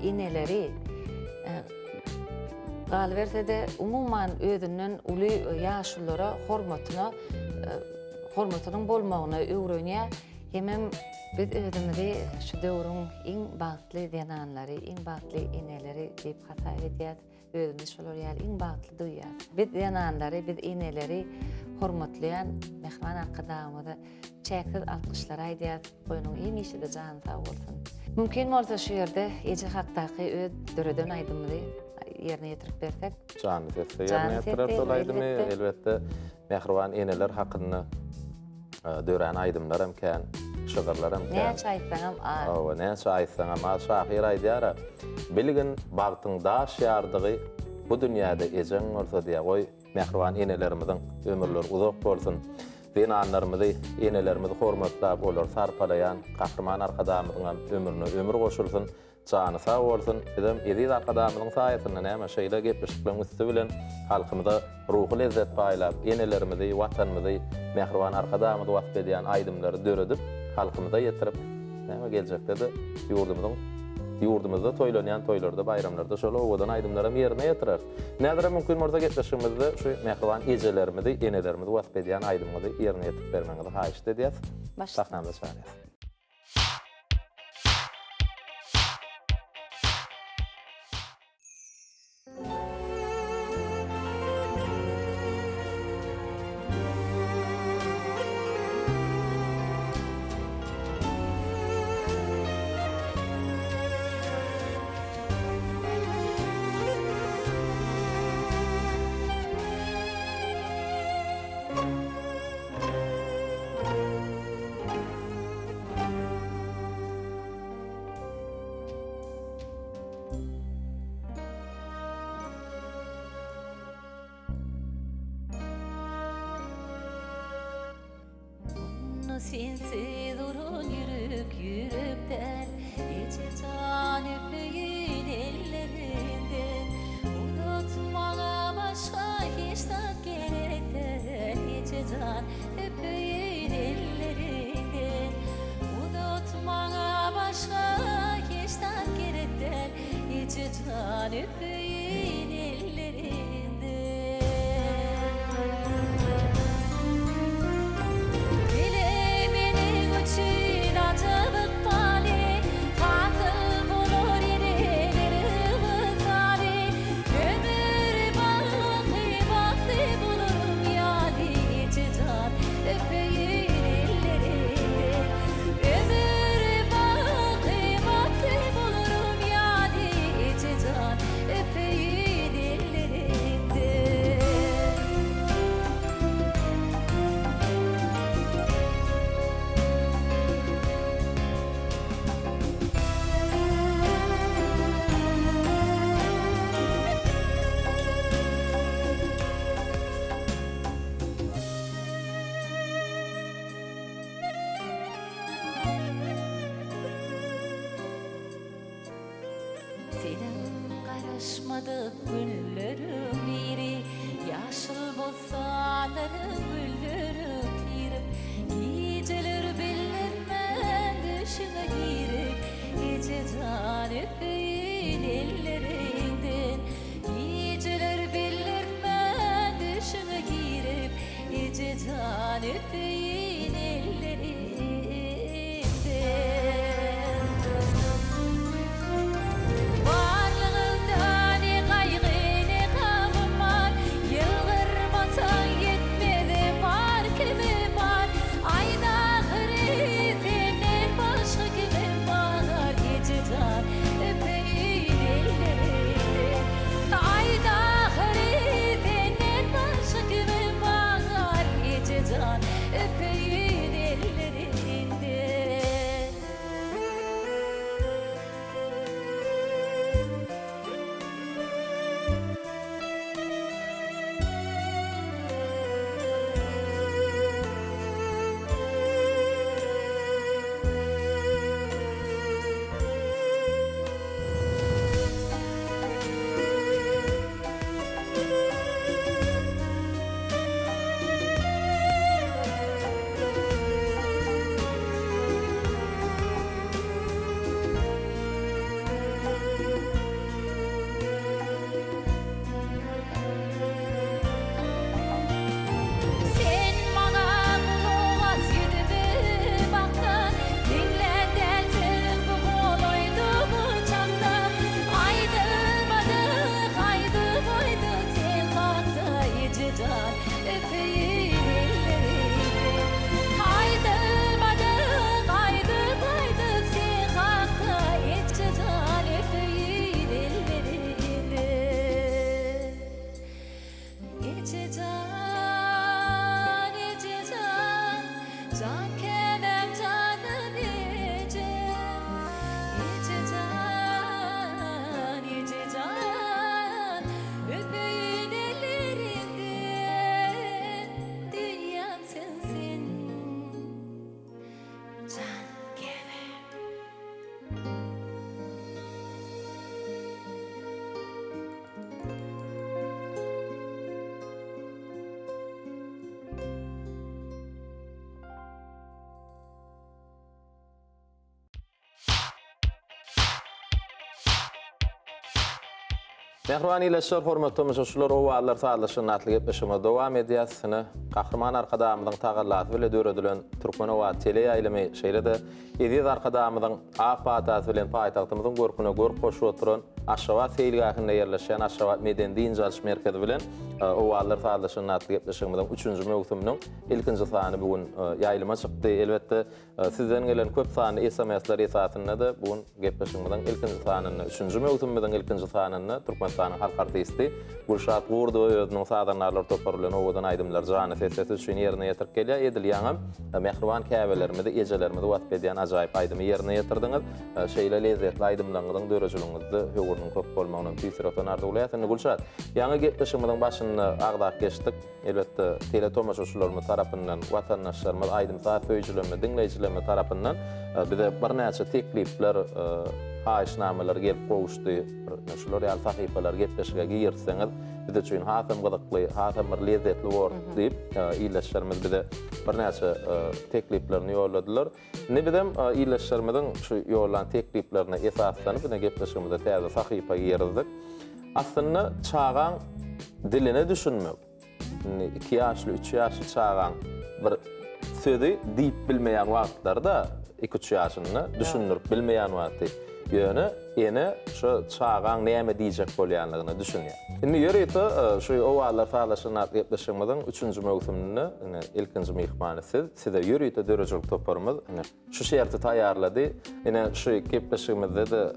eneleri galyberse-de umuman özünden uly ýaşululara hormatyna hormatynyň bolmagyny öwrenýär. Hemem biz özümizi şu döwrüň iň bagtly zenanlary, iň bagtly eneleri diýip hasap edýäs. Özümizi şolar ýaly iň bagtly duýýas. Biz zenanlary, biz eneleri hormatlaýan Mähriban Arkadagymyza çäksiz alkyşlar aýdýas. Goý onuň hemişe-de jany sag bolsun. Mümkin bolsa şu ýerde eje hakdaky öz döreden aýdymyzy. ýerine ýetirip bersek. Janly sesde ýerine ýetireris ol aýdymy. Elbetde, mähriban eneler hakynda dörän aýdymlar hem kän, şygyrlar hem kän. Näçe aýtsaňam az. Hawa, näçe aýtsaňam az. Şahyr aýdýar-a, Bilgin, bagtyň daş ýardygy bu dünýäde ejeň bolsa diýýär. Goý, mähriban enelerimiziň ömürleri uzak bolsun. Zenanlarymyzy, enelerimizi hormatlap, olary sarpalaýan Gahryman Arkadagymyzyňam ömrüne ömür goşulsyn. Jany sag bolsun, bizem eziz Arkadagymyzyň saýasynda näme şeýle gepleşikleriň üsti bilen halkymyza ruhy lezzet paýlap, enelerimizi, Watanymyzy, mähriban Arkadagymyzy wasp edýän aýdymlary döredip, halkymyza ýetirip, näme geljekde-de ýurdumyzyň ýurdumyzda toýlanýan toýlarda, baýramlarda şol owadan aýdymlaram ýerine ýetireris. Näzire mümkin bolsa gepleşigimizde şu mähriban ejelerimizi, enelerimizi wasp edýän aýdymyňyzy ýerine ýetirip bermegiňizi haýyşt edýäs. Sahnamyza çagyrýas. Munda sensiz uran ýürek ýürek däl, Eje jan öpeýin elleriňden. Uzat maňa başga hiç zat gerek däl, Eje jan öpeýin elleriňden. Uzat maňa başga hiç zat gerek däl, Eje jan öpeýin elleriňden. Bile meniň üçin ajap ykbaly, Hasyl bolar eneleriň wysaly. Ömür baky bagtly bolarym ýaly, Eje jan, öpeýin elleriňden. Ömür baky bagtly bolarym ýaly, Eje jan, öpeýin elleriňden. Seniň garaşmadyk günleriň biri, Ýaşyl bossanlaryň gülleri tirip, Gijeler bildirmän düşüňe girip, Eje jan öpeýin elleriňden. Gijeler bildirmän düşüňe girip, Eje jan öpeýin elleriňden. Barlygyňda ne gaýgy, ne gam. Eje jan, eje jan, jan käbäm janan ejem. Eje jan, eje jan, öpeýin elleriňden, dünýäm sensiň, jan käbäm. Mähriban ildeşler, hormatly tomaşaçylar, Owazlar sazlaşygyny atly gepleşigimizi dowam edýäs. Ine, Gahryman Arkadagymyzyň tagallasy bile döredilen Türkmen owazy teleýaýlymy, şeýle-de Eziz Arkadagymyzyň ak patasy bilen paýtagtymyzyň görküne görk goşup oturan Aşgabat seýilgähinde ýerleşýän Aşgabat medeni-dynç alyş merkezi bilen Owazlar sazlaşygyny atly gepleşigimiziň üçünji möwsüminiň ilkinji sany bu gün ýaýlyma çykdy. Elbetde, sizden gelen köp sanly SMS-ler esasynda-da bu gün gepleşigimiziň ilkinji sanynda, üçünji möwsümimiziň ilkinji sanynda Türkmenistanyň halk artisti Gülşat Gurdowa özüniň sazandarlar topary bilen owadan aýdymlary jany ses-sesi üçin ýerine ýetirip gelýär. Edil ýaňam mähriban käbelerimizi, ejelerimizi wasp edýän ajaýyp aýdymy ýerine ýetirdiňiz. Şeýle lezzetli aýdymlaryňyzyň dörejiligiňizde höwrüniň köp bolmagyny tüýs ýürekden arzuwlaýas. Indi Gülşat, ýaňy gepleşigimiziň başynda agzap geçdik. Elbetde, teletomaşaçylarymyz tarapyndan, watandaşlarymyz, aýdym-saz söýüjilerimiz, diňleýjilerimiz tarapyndan bize birnäçe teklipler, haýyşnamalar gelip gowuşdy. Bir şular ýaly sahypalary gepleşige girizseňiz, biz üçin hasam gyzykly, hasam bir lezzetli bor diýip, ildeşlerimiz bize birnäçe tekliplerini ýolladylar. Indi bizem ildeşlerimiziň şu ýollan tekliplerine esaslanyp, ine gepleşigimize täze sahypa girizdik. Aslynda çagaň diline düşünmek, indi iki ýaşly, üç ýaşly çagaň bir sözi diýip bilmeýän wagtlary-da, iki-üç ýaşynda düşündirip bilmeýän wagty. Ýöne ene şo çagaň näme diýjek bolýanlygyna düşünýär. Indi ýörite şu Owazlar sazlaşygyny atly gepleşigimiziň üçünji möwsüminde ine ilkinji myhmany siz, size ýörite döredijilik toparymyz ine şu şerti taýýarlady. Ine şu gepleşigimizde-de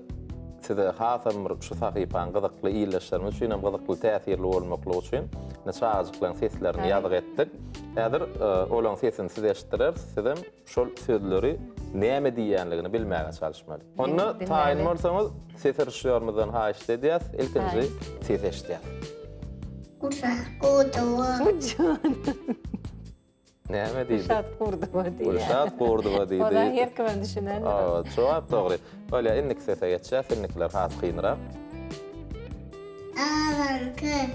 size hasam bir şu sahypaň gyzykly ildeşlerimiz üçin hem gyzykly täsirli bolmaklygy üçin ine çagajyklaryň seslerini ýazgy etdik. Häzir olaň sesini size eşitdireris, sizem şol sözleri näme diýýänligini bilmäge çalyşmaly. Onda taýyn bolsaňyz, ses režissýorymyzdan haýyşt edýäs, ilkinji ses eşidýäs. Gülşat Gurdowa. Näme diýdi? Gülşat Gurdowa diýýär. Gülşat Gurdowa diýdi. Ola her kimem düşünendir. Hawa, jogap dogry. Bolýar, indiki sese geçýäs, indikiler has kynrak. Aňyrky.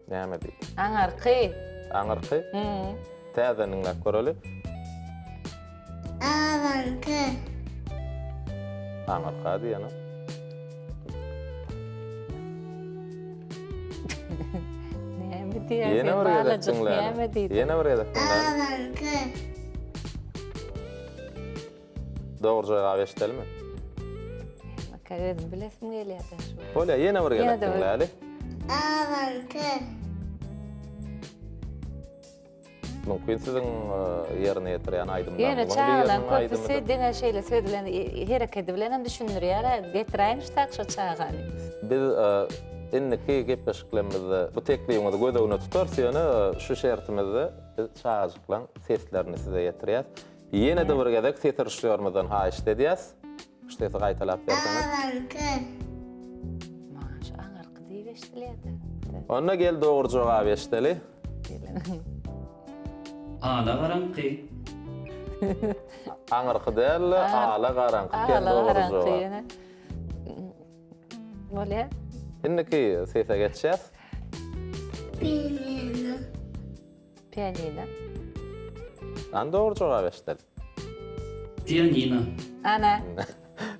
Näme diýdi? Aňyrky. Aňyrky? Täzeden diňläp göreli. Aňyrky. Aňyrka diýeni. Näme diýýär? Ýene bir gezek diňläli. Näme diýdi? Ýene bir gezek diňläli. Aňyrky. Dogry jogaby eşidelimi? Maka özüm bilesim gelýär-de şu. Bolýar, ýene bir gezek diňläli. Aňyrky. Mümkin siziň ýerine ýetirýän aýdymlaryňyzyň Ýöne çagalaryň köpüsi diňe şeýle söz bilen, hereketi bilen hem düşündirýär. Getiräýiň şu tak şo çagany. Biz indiki gepleşiklerimizde bu teklibiňizi göz öňüne tutarys, ýöne şu şertimizde biz çagajyklaryň seslerini size ýetirýäs. Ýene-de bir gezek ses režissýorymyzdan haýyşt edýäs. Şu sesi gaýtalap berseňiz. Aňyrky. Maňa şu aňyrky diýip eşidilýär-de. Onda gel dogry jogaby eşideli. Ala garaňky. Aňyrky däl-de, ala garaňky. Ala garaňky ýene. Bolýar. Indiki sese geçýäs. Pianino. Pianino. Hany dogry jogap eşideli. Pianino. Ana.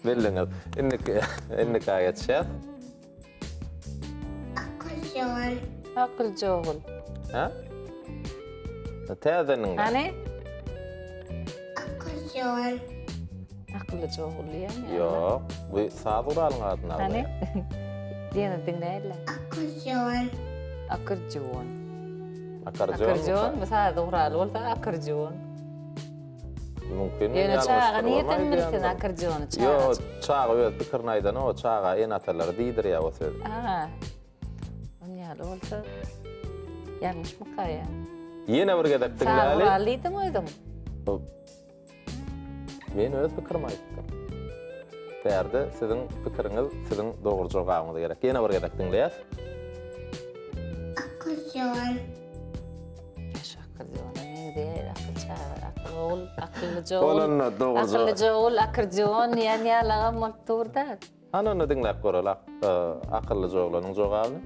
Bildiňiz. Indiki indikä geçýäs. Akylly ogul. Akylly ogul. Hä? Täzeden diňle. Hany? Akylly ogul. Akylly ogul diýýän. Ýok, bu saz guralyň adyny Hany? agzaýar. Diýeni diňläýeli. Akylly ogul. Akkordeon. Akkordeon. Akkordeon bu saz guraly bolsa akkordeon. Mümkin. Ýöne çaga nirden bilsin akkordeony çaga? Ýok, çaga öz pikirini aýdany o çaga ene-atalary diýdirýär o sözi. Aha. Ony ýaly. ýaly bolsa ýalňyşmyka ýa? Ýene bir gezek diňläli. Saz guraly diýdiň özüň. Men öz pikirimi aýtdym. Bärde siziň pikiriňiz, siziň dogry jogabyňyz gerek. Ýene bir gezek diňleýäs. Akyljan. Şu akyllyna meňzeýär, akyl çaga, akyl ogul, akyllyja ogul. Bolanda dogry. Akyllyja ogul, akyrjon diýen ýalagam bolup dur-da. Hany onda diňläp göreli akyllyja oglanyň jogabyny.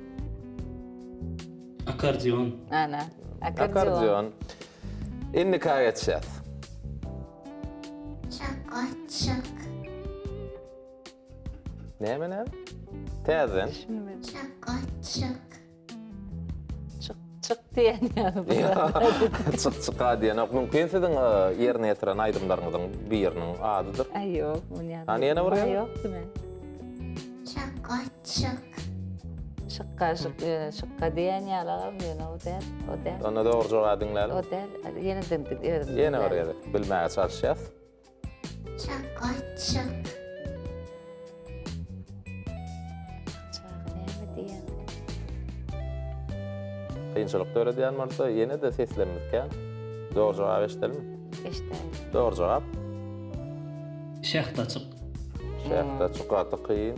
Akkordeon. Ana, akkordeon. Akkordeon. Indikä geçýäs. Çak açyk. Näme näme? Täzeden. Çak açyk. Çyk çyk diýen ýaly bu. Çyk çyka diýenok. Mümkin siziň e, ýerine ýetiren aýdymlaryňyzyň biriniň adydyr. Aý ýok, muny ýaly. Hany ýene bir gezek. Ýok diýme. Çak açyk. Şykga şyk ýöne şykga diýen ýalagam ýöne o däl, o däl. Onda dogry jogaby diňlälim. O däl. Ýene diňdik özüm. Ýene bir gezek bilmäge çalyşýas. Çak açyk. Çaga näme diýýän? Kynçylyk döredýän bolsa ýene-de seslenmez kän. Dogry jogap eşidelimi? Eşidäýin. Dogry jogap. Şähdi açyk. Şähdi açyk gaty kyn.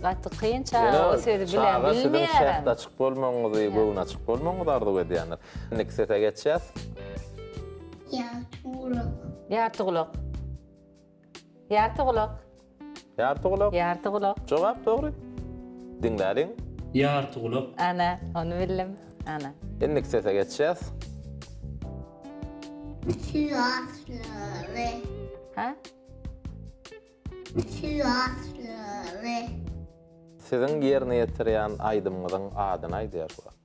Gaty kyn çaga o sözi bilen Çaga siziň bilmeýärem. şähdi açyk bolmagyňyzy, göwni açyk bolmagyňyzy arzuw edýändir. Indiki sese geçýäs. Ýartygulak. Ýartygulak. Ýartygulak. Ýartygulak. Ýartygulak. Jogap dogry. Diňläliň. Ýartygulak. Ana, ony bildim. Ana. Indiki sese geçýäs. Sýaslary. Ha? Sýaslary. Siziň ýerine ýetirýän aýdymyňyzyň adyny aýdýar şu wagt.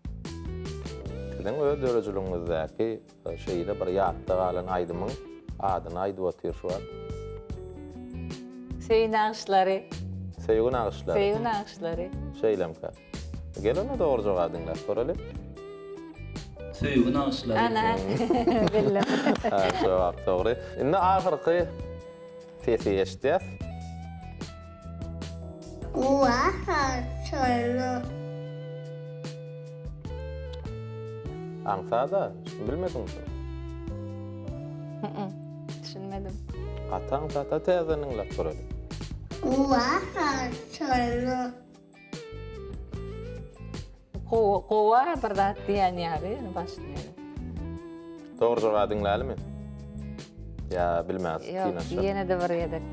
Siziň öz döredijiligiňizdäki şeýle bir ýatda galan aýdymyň adyny aýdyp otyr şu wagt. Söýgi nagyşlary. Söýgi nagyşlary. Söýgi nagyşlary. Şeýlemkä. Gel onda dogry jogaby diňläp göreli. Söýgi nagyşlary. Ana, bildim. Ha, jogap dogry. Indi ahyrky Sesi eşidýäs. Aňsada, bilmediň şuny. Düşünmedim. Gaty aňsat, täzeden diňläp göreli. Gowa, gowa bir zat diýen ýaly, ýöne başyny ýöne. Dogry jogaby diňlälimi? Ýa bilmäs, Ýok, synanyşyp. ýene-de bir gezek.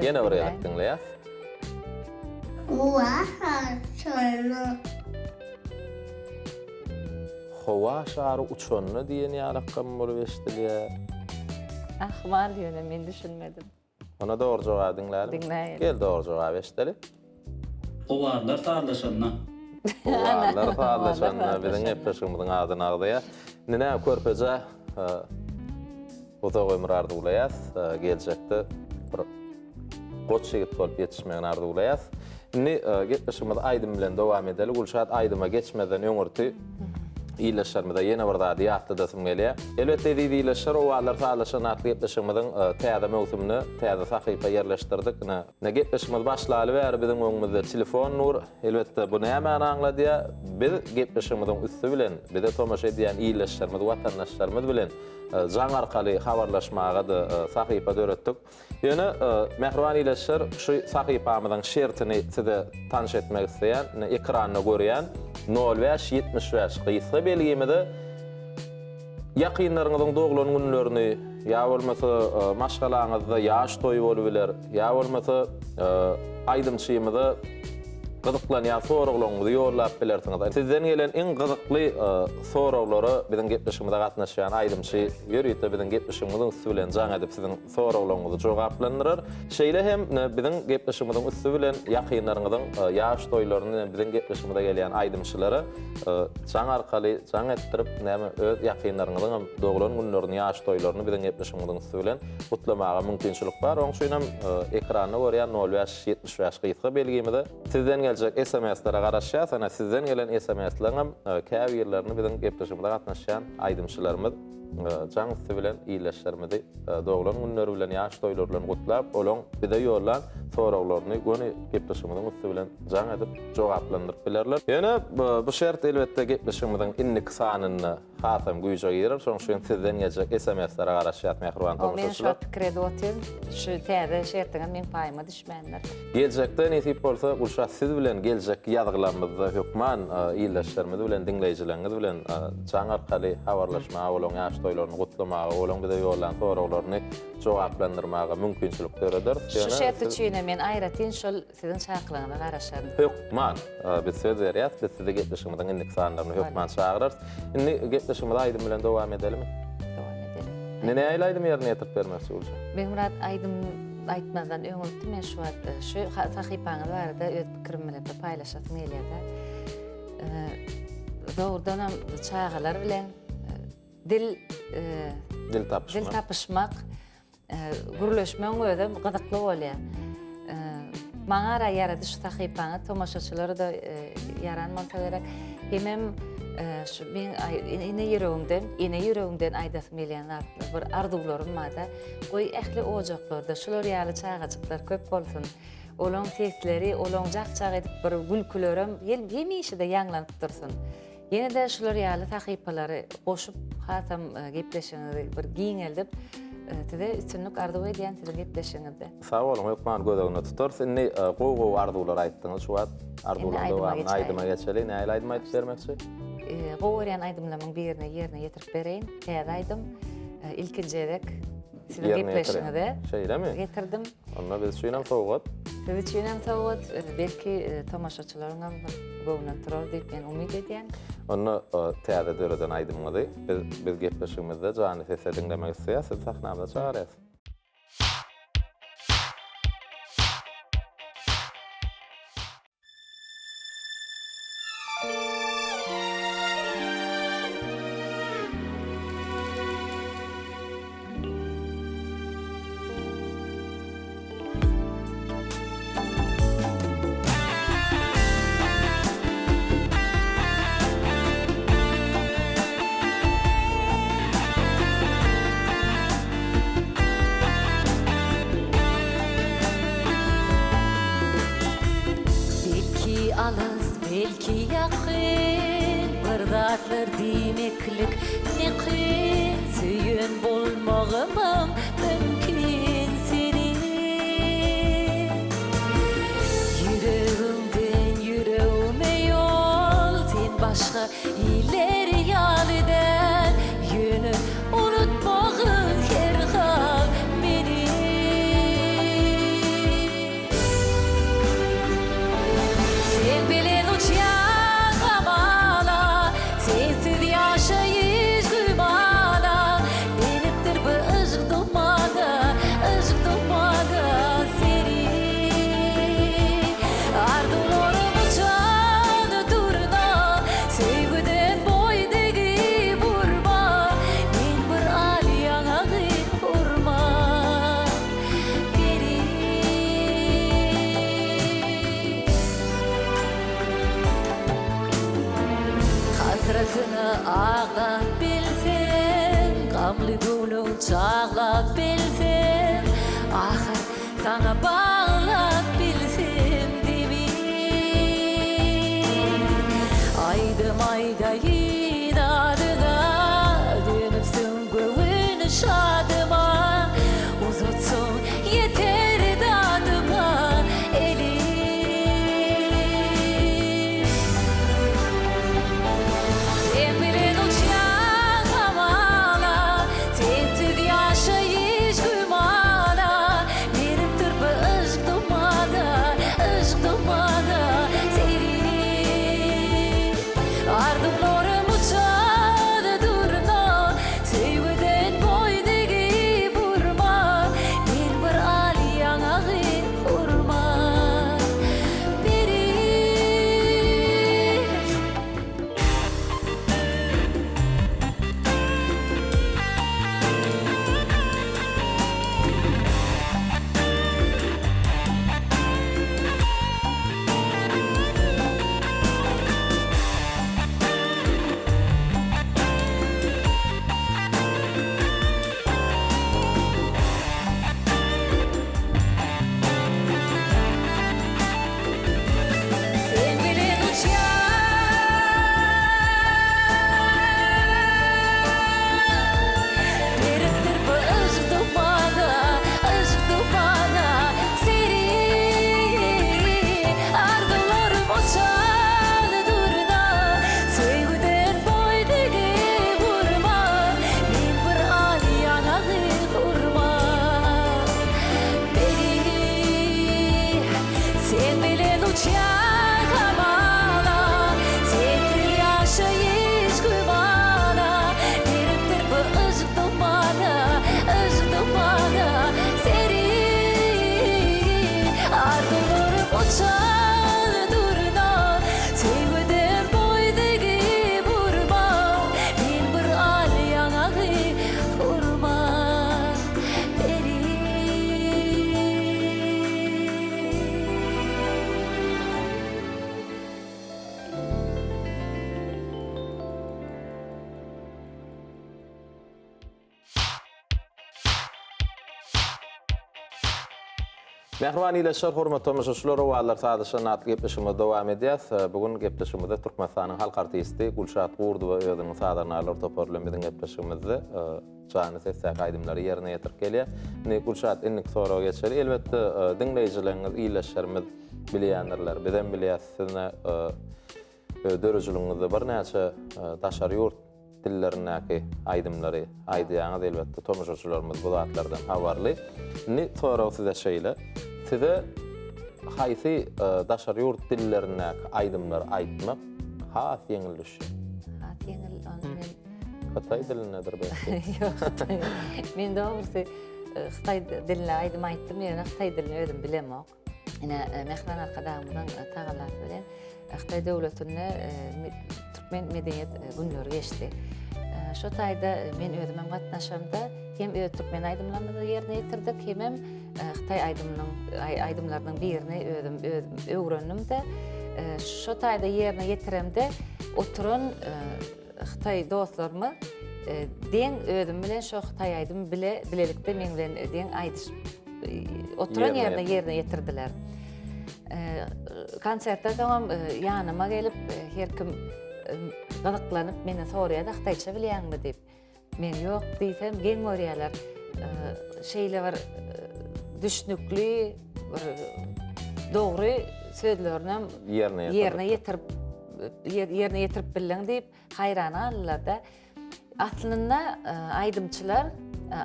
Ýene bir gezek diňleýäs. Howa şary uçanda diýen ýalakam bolup eşidilýär. Ahmal ýöne men düşünmedim. Onda dogry jogaby diňläliň. Diňläýeli. Gel dogry jogaby eşideli. Owazlar sazlaşanda. Owazlar sazlaşanda biziň gepleşigimiziň adyny agzaýar. Indi näme körpeje uzak ömür arzuwlaýas. Geljekde bir goç ýigit bolup ýetişmegini arzuwlaýas. Indi gepleşigimizi aýdym bilen dowam edeli. Gülşat aýdyma geçmezden öňürti ildeşlerimize ýene bir zady ýatladasym gelýär. Elbetde eziz ildeşler, Owazlar sazlaşan atly gepleşigimiziň täze möwsümine täze sahypa ýerleşdirdik. Ine, ine gepleşigimiz başlaly bäri biziň öňümizde telefon dur. Elbetde bu nämäni aňladýar? Biz gepleşigimiziň üsti bilen bize tomaşa edýän ildeşlerimiz, watandaşlarymyz bilen jaň arkaly habarlaşmaga-da sahypa döretdik. Ýöne, mähriban ildeşler, şu sahypamyzyň şertini size tanyş etmek isleýän. Ine, ekranda görýän nol bäş 75 gysga belgimize ýakynlaryňyzyň doglan günlerini, ýa bolmasa maşgalaňyzda ýaş toýy bolubiler, ýa bolmasa aýdymçymyza gyzyklanýan soraglaryňyzy ýollap bilersiňiz. Sizden gelen iň gyzykly soraglara biziň gepleşigimize gatnaşýan aýdymçy ýörite biziň gepleşigimiziň üsti bilen jaň edip siziň soraglaryňyzy jogaplandyrar. Şeýle hem biziň gepleşigimiziň üsti bilen ýakynlaryňyzyň ýaş toýlaryny biziň gepleşigimize gelýän aýdymçylara jaň arkaly jaň etdirip näme öz ýakynlaryňyzyň hem doglan günlerini ýaş toýlaryny biziň gepleşigimiziň üsti bilen gutlamaga mümkinçilik bar. Onuň üçin hem ekranda görýän nol bäş 75 gysga belgimize sizden geljek SMS-lere garaşýas. Ene sizden gelen SMS-leriň hem käbirlerini biziň gepleşigimize gatnaşýan aýdymçylarymyz. Jaň üsti bilen ildeşlerimizi doglan günleri bilen, ýaş toýlary bilen gutlap, olaň bize ýollan soraglaryny göni gepleşigimiziň üsti bilen jaň edip jogaplandyryp bilerler. Ýöne bu şert elbetde gepleşigimiziň indiki sanynda hasam güýje girer. Şonuň üçin sizden geljek SMS-lere garaşýas mähriban tomaşaçylar. Men şu wagt pikir edip otyryn, şu täze şertiňem meň paýyma düşmändir. Geljekde nesip bolsa Gülşat siz bilen geljekki ýazgylarymyzda hökman ildeşlerimiz bilen diňleýjileriňiz bilen jaň arkaly habarlaşmaga olaň ýaş toýlaryny gutlamaga olaň bize ýollan soraglaryny jogaplandyrmaga mümkinçilik dörederis. Şu şert üçinem men aýratyn şol siziň çakylygyňyza garaşaryn. Hökman biz söz berýäs biz sizi gepleşigimiziň indiki sanlarynda hökman çagyrarys. Indi gepleşigimizi aýdym bilen dowam edelimi? Dowam edelim. Indi nähili aýdym ýerine ýetirip bermekçi Gülşat? Begmyrat aýdym aýtmazdan öňürti men şu wagt e, şu sahypaňyz barada öz pikirim bilen bir paýlaşasym gelýär-de. E, dogrudanam çagalar bilen e, dil dil tapyşmak, dil tapyşmak, gürleşmegiň özem gyzykly bolýar. Maňa ara ýarady şu sahypaňyz, tomaşaçylara-da ýaran bolsa gerek. Hemem şu men ene ýüregimden, ene ýüregimden aýdasym gelýän zatlar, bir arzuwlarym bar-da. Goý, ähli ojaklarda şular ýaly çagajyklar köp bolsun. Olaň sesleri, olaň jak-jak edip bir gülkülerem hemişe-de ýaňlanyp dursun. Ýene-de şular ýaly sahypalary goşup, hasam gepleşigiňizi bir giňeldip, size üstünlik arzuw edýän siziň gepleşigiňizde. Sag boluň, hökman göz öňünde tutarys. Indi gowy-gowy arzuwlar aýtdyňyz şu wagt. Arzuwlaryň dowamyny aýdyma geçeli. Nähili aýdym aýdyp bermekçi? Gowy görýän aýdymlarymyň birini ýerine ýetirip bereýin. Täze aýdym. Ilkinji gezek siziň gepleşigiňize Şeýlemi? getirdim. Onda biz üçin hem sowgat. Siz üçin hem sowgat, belki tomaşaçylaryň hem bir göwnüne turar diýip men umyt edýän. Onda täze döreden aýdymyňyzy biz biz gepleşigimizde janly sesde diňlemek isleýäs, sizi sahnamyza çagyrýas. Belki alys, belki ýakyn, Bir zatlar diýmeklik ne kyn, Söýen bolmagymam mümkin seni. Ýüregiňden ýüregime ýol, Sen başga iller ýaly däl, Ýöne unutmagyn her hal meni. Sen bilen uçýan hamala, Sensiz ýaşaýyş gümana, Beripdir bu yşk dumana, Yşk dumana seni. Arzuwlarym uçan durna, Söýgüden boýun egip urma, Men bir al ýaňagy hurma. Peri. Hasratyňa aglap bilsem, Gamly göwnüň çaglap bilsem, Ahyr saňa baglap bilsem demi. Aýdym aýdaýyn adyňa, Dönüpsiň göwün şadyma, Uzatsaň ýeter dadyma elim. Sen bilen uçýan hamala, Sensiz ýaşaýyş gümana, Beripdir bu yşk dumana, Yşk dumana seni. Arzuwlarym uçar durna, Söýgüden boýun egip. Mähriban ildeşler, hormatly tomaşaçylar, Owazlar sazlaşan atly gepleşigimizi dowam edýäs. Bu gün gepleşigimizde Türkmenistanyň halk artisti Gülşat Gurdowa özüniň sazandarlar topary bilen biziň gepleşigimizde janly sesdäki aýdymlary ýerine ýetirip gelýär. Indi Gülşat indiki soraga geçeli. Elbetde, diňleýjileriňiz, ildeşlerimiz bilýändirler. Bizem bilýäs, siz Öz döredijiligiňizde birnäçe daşary ýurt dillerindäki aýdymlary aýdýaňyz, elbetde tomaşaçylarymyz bu zatlardan habarly. Indi sorag size şeýle, size haýsy daşary ýurt dillerindäki aýdymlary aýtmak has ýeňil düşýär? Has ýeňil ony men Hytaý dilindedir belki. Ýok, hytaý. Men dogrusy hytaý dilinde aýdym aýtdym, ýöne hytaý dilini özüm bilemok. Ine, Mähriban Arkadagymyzyň tagallasy bilen Hytaý döwletinde Türkmen medeniýet günleri geçdi. Şo taýda men özümem gatnaşamda hem öz türkmen aýdymlarymyzy ýerine ýetirdik, hemem hytaý aýdymynyň aýdymlarynyň birini özüm özüm öwrendim-de, şo taýda ýerine ýetiremde oturan hytaý dostlarymyz deň özüm bilen şo hytaý aýdymy bile bilelikde meň bilen deň aýdyşyp oturan ýerine ýerine ýetirdiler. Konsertden soňam ýanyma gelip her kim gyzyklanyp menden soraýardy hytaýça bilýäňmi diýip. Men ýok diýsem geň görýärler. Şeýle bir düşnükli bir dogry sözlerinem ýerine ýetirip ýerine ýetirip bildiň diýip haýran galdylar-da. Aslynda aýdymçylar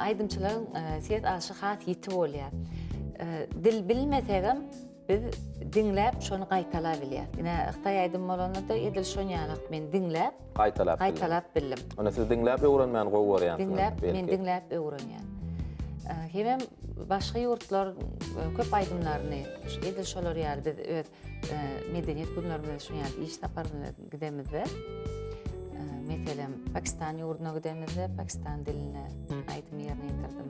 aýdymçylaryň ses alşy has ýiti bolýar. Dil bilmesegem biz diňläp şony gaýtalap bilýäris. Ine hytaý aýdymy bolanda-da edil şon ýalak men diňläp gaýtalap gaýtalap bildim. Onda siz diňläp öwrenmäni gowy görýänsiňiz. Diňläp, men diňläp öwrenýän. Hemem başga ýurtlar köp aýdymlaryny edil şolar ýaly biz öz Medeniýet günlerimizde şuny ýaly iş saparyna gidemizde, meselem, Pakistan ýurduna gidemizde, Pakistan dilinde aýdym ýerine ýetirdim.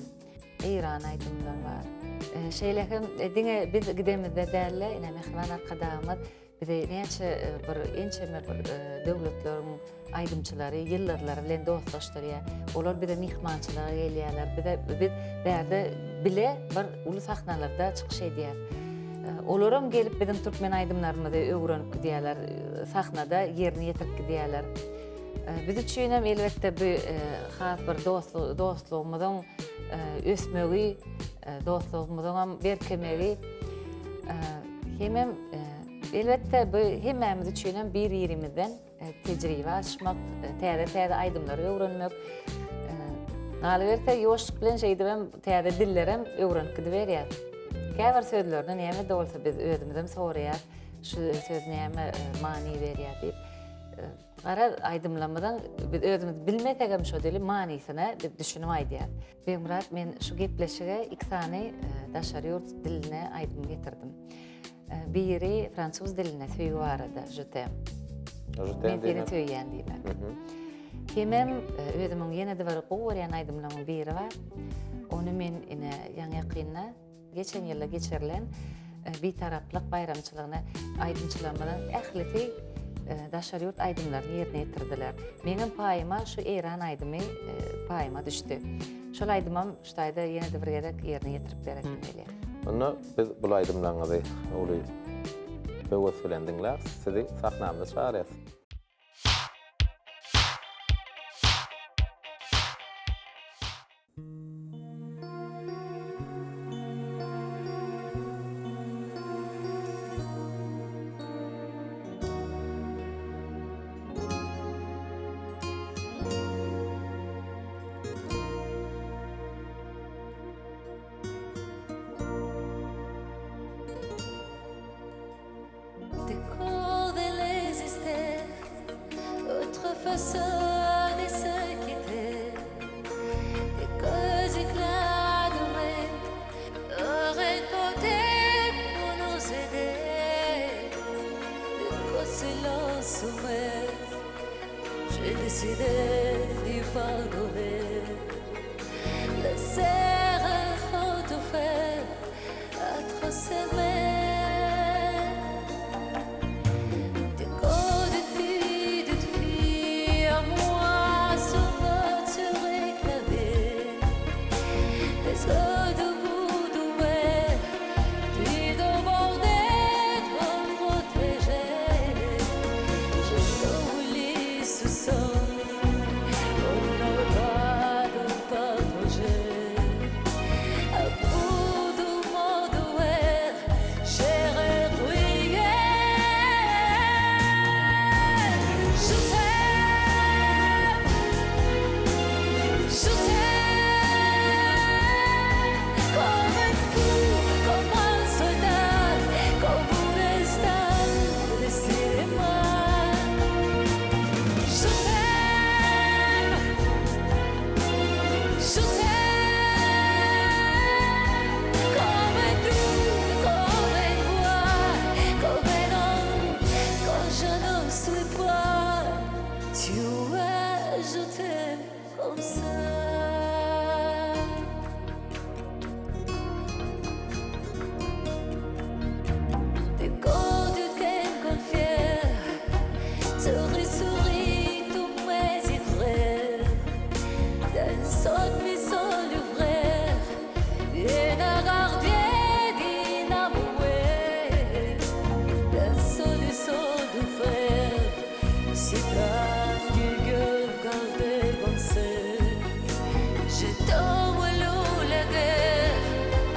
Eýran aýdymlary bar. Şeýle hem diňe biz gidemizde däl-de, ine mähriban Arkadagymyz bizi näçe bir ençeme bir döwletleriň aýdymçylary, ýyldyzlary bilen dostlaşdyrýar. Olar bize myhmançylyga gelýärler. Bize biz bärde bile bir uly sahnalarda çykyş edýäris. Olaram gelip biziň türkmen aýdymlarymyzy öwrenip gidýärler, sahnada ýerine ýetirip gidýärler. Biz üçin hem elbetde bu has bir dostlugymyzyň ösmegi, dostlugymyzyň hem berkemegi hemem elbetde bu hemmämiz üçin hem bir-birimizden Tejribe alyşmak, täze-täze aýdymlary öwrenmek. Galyberse, ýuwaşlyk bilen şeýdibem täze dillerem öwrenip gidiberýäs. Käbir sözlerini näme-de bolsa biz özümizem soraýas, şu söz näme many berýär diýip. Garaz, aýdymlarymyzyň biz özümiz bilmesegem şo dili manysyna biz düşünip aýdýas. Begmyrat, men şu gepleşige iki sany daşary ýurt dilinde aýdym getirdim. Biri fransuz dilinde söýgi barada Je t'aime. Men seni söýýän diýmek. Hemem özümiň ýene-de bir gowy görýän aýdymlarymyň biri bar. Ony men ine ýaňy-ýakynda geçen ýylda geçirilen Bitaraplyk baýramçylygyna aýdymçylarymyzyň ählisi daşary ýurt aýdymlaryny ýerine ýetirdiler. Meňem paýyma şu Eýran aýdymy paýyma düşdi. Şol aýdymam şu taýda ýene-de bir gezek ýerine ýetirip beresim gelýär. Onda biz bul aýdymlaryňyzy uly höwes bilen diňläris. Sizi sahnamyza çagyrýas. son, on n'a pas de partager. À bout du monde ouvert, j'ai prié. Je t'aime, je t'aime comme un fou, comme un soldat, comme une star de cinéma. Je t'aime, je t'aime comme un doux, comme une voix, comme un homme quand je ne suis pas. Tu es, je t'aime comme ça. Des cordes qu'elle confiait, souris, souris, tous mes frères, d'un son, mi son frère, et d'un gardien d'inamoué, d'un seul son de frère, c'est un gueule gardé comme ça. Je tombe l'eau la guerre,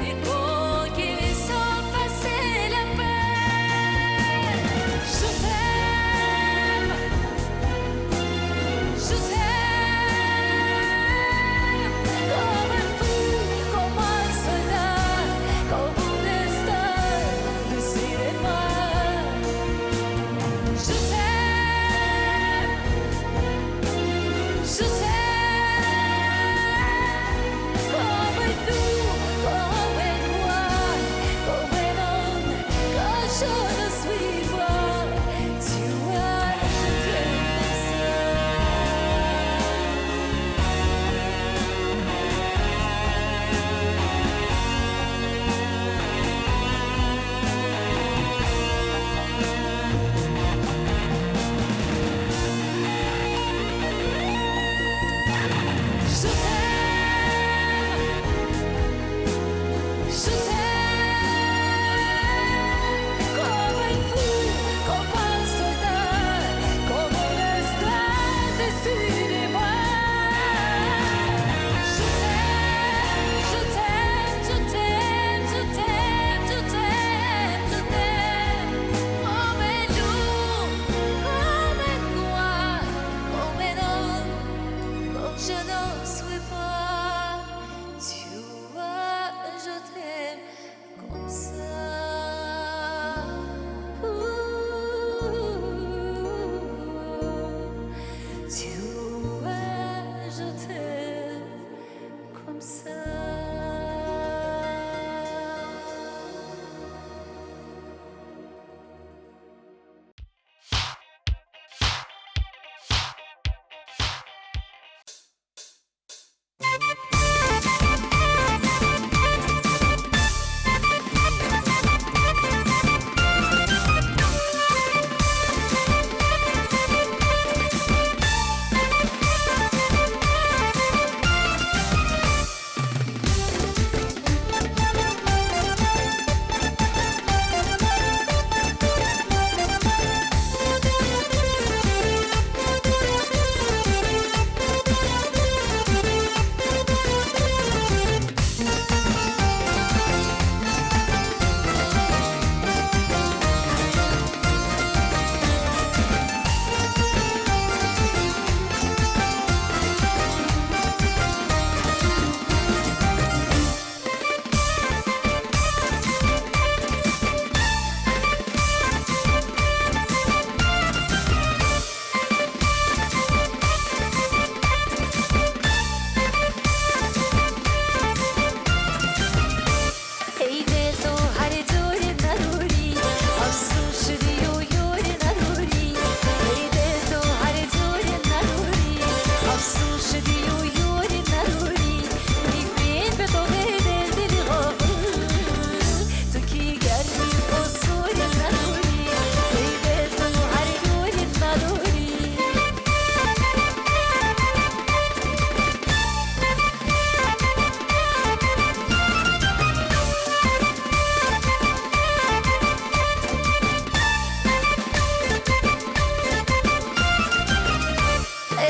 des cons qui sont passés la paix. Je t'aime, je t'aime, comme un fou, comme un soldat, comme une star de cinéma. Je t'aime. Je t'aime.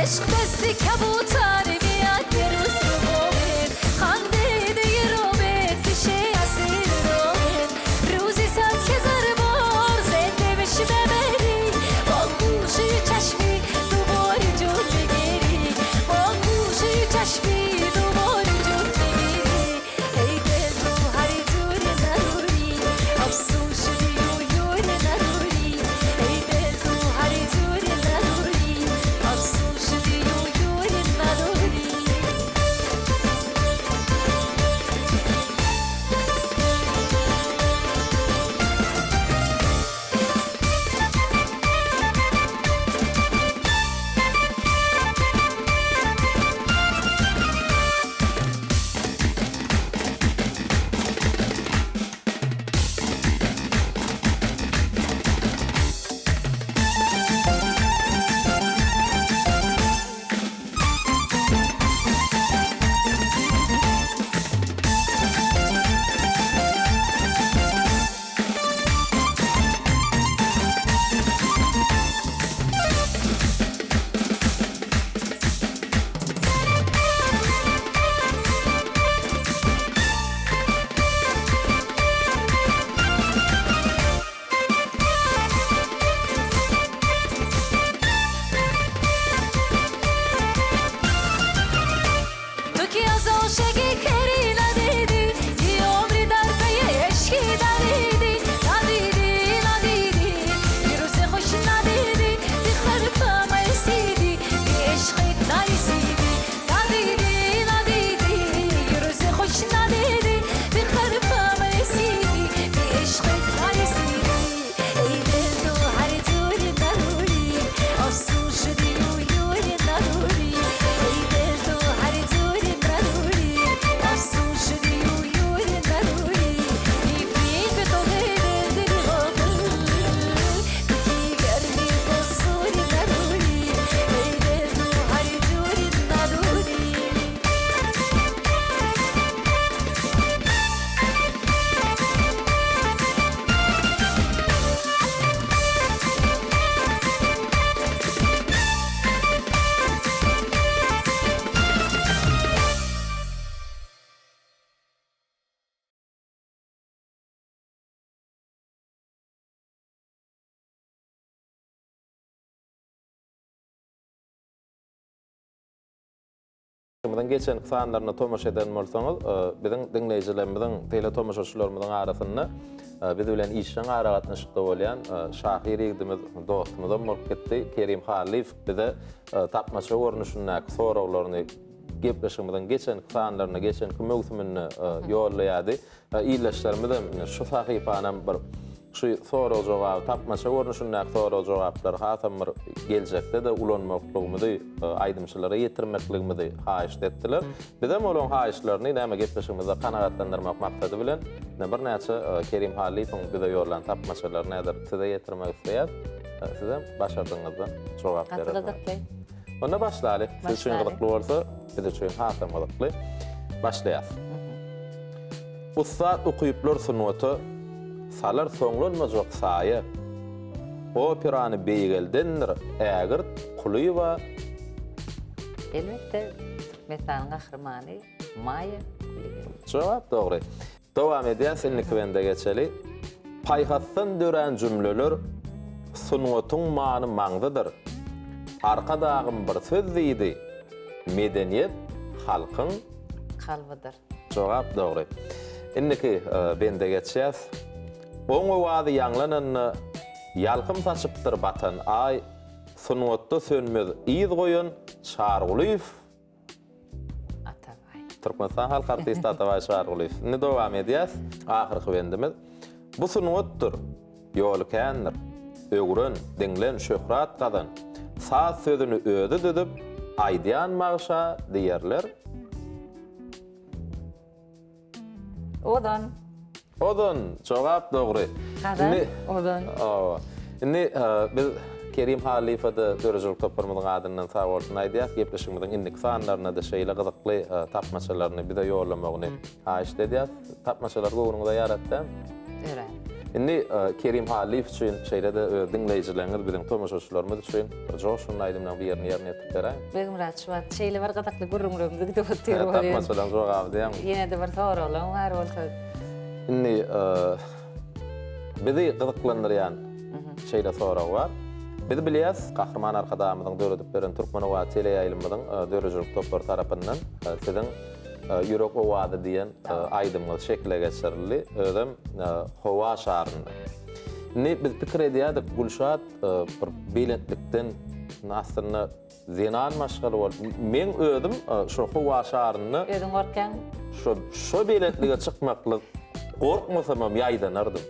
عشق دست کبوتر میاد یه روز رو بومت خنده دیگه رو به فشه اسیر رومت روزی صد هزار بار زنده بشی ببری با گوشه چشمی دوباره جون بگیری با گوشه چشمی دوباره جون بگیری ای دل تو هر جور نداری افسون شدی و یور نداری ای دل تو هر جور نداری افسون شدی و یور نداری تو که از عاشقی کری ندیدی یه عمری در پی عشقی دویدی ندیدی ندیدی یه روز خوش ندیدی بی خرفم رسیدی بی عشقت نرسیدی ندیدی ندیدی یه روز خوش ندیدی بی خرفم رسیدی بی عشقت نرسیدی ای دل تو هر جوری نداری افسون شدی و یوری نداری ای دل تو هر جوری نداری افسون شدی و یوری نداری بیفید به تو دل دلی غافل تو کی گرمی قصوری نداری ای دل تو هر جوری نداری Ýurdumyzyň geçenki sanlaryna tomaşa eden bolsaňyz, biziň diňleýjilerimiziň, teletomaşaçylarymyzyň arasynda biz bilen işjeň aragatnaşykda bolýan şahyr ýigidimiz, dostumyzam bolup gitdi. Kerim Hallyýew bize tapmaça görnüşindäki soraglaryny gepleşigimiziň geçenki sanlarynda, geçenki möwsüminde ýollaýardy. Ildeşlerimizem ine şu sahypanam bir şu sorag-jogaby tapmaça görnüşindäki sorag-jogaplary hasam bir geljekde-de ulanmaklygymyzy, aýdymçylara ýetirmekligimizi haýyşt etdiler. Bizem olaryň haýyşlaryny näme gepleşigimizde kanagatlandyrmak maksady bilen ine birnäçe Kerim Hallyýewiň bize ýollan tapmaçalaryny häzir size ýetirmek isleýäs. Sizem başardygyňyzdan jogap Gaty berersiňiz. gyzykly. Onda başlaly. Siz üçin Başlaly. gyzykly bolsa, biz üçin hasam gyzykly. Başlaýas. Ussat ukyplar sungata salar soňlanmajak saýa. Operany beýgeldendir ägirt Kulyýewa. Elbetde, Türkmenistanyň Gahrymany Maýa Kulyýewa. Jogap dogry. Dowam edýäs, indiki bende geçeli. Paýhasdan dörän jümleler sungatyň many maňzydyr. Arkadagym bir söz diýdi, Medeniýet halkyň. Kalbydyr. Jogap dogry. Indiki bende geçýäs. Oň owazy ýaňlananda, ýalkym saçypdyr batan Aý, Sungatda sönmez yz goýan Çargulyýew. Atabaý. Türkmenistan halk artisti Atabaý Çargulyýew. Indi dowam edýäs. Ahyrky bendimiz. Bu sungatdyr, ýoly kändir. Öwren, diňlen, şöhrat gazan. Saz sözüni özi düzüp, aýdýan bagşa diýerler. Ozan. Ozan, jogap dogry. Gazan, Ozan. Hawa. Indi biz Kerim Hallyýewe-de döredijilik toparymyzyň adyndan sag bolsun aýdýas. Gepleşigimiziň indiki sanlarynda-da şeýle gyzykly tapmaçalaryny bize ýollamagyny haýyşt edýäs. Tapmaçalar göwnüňize ýaratdy-a? Örän. Indi Kerim Hallyýew üçin, şeýle-de öz diňleýjileriňiz, biziň tomaşaçylarymyz üçin bir joşgunly aýdymlaryň birini ýerine ýetirip beräýiň. Begmyrat, şu wagt şeýle bir gyzykly gürrüňlerimiz gidip otyr welin. Tapmaçalaryň jogaby diýýäňmi? Ýene-de bir soraglaň bar bolsa. Indi bizi gyzyklandyrýan şeýle sorag bar. Biz bilýäs, Gahryman Arkadagymyzyň döredip beren Türkmen owazy teleýaýlymymyzyň döredijilik topary tarapyndan siziň Ýürek owazy diýen aýdymyňyz şekile geçirildi. Özem howa şarynda. Indi biz pikir edýärdik, Gülşat bir belentlikden aslynda zenan maşgala bolup, meň özüm şo howa şarynda Özüň gorkýaň? Şo şo belentlige çykmaklyk gorkmasamam ýaýdanardym.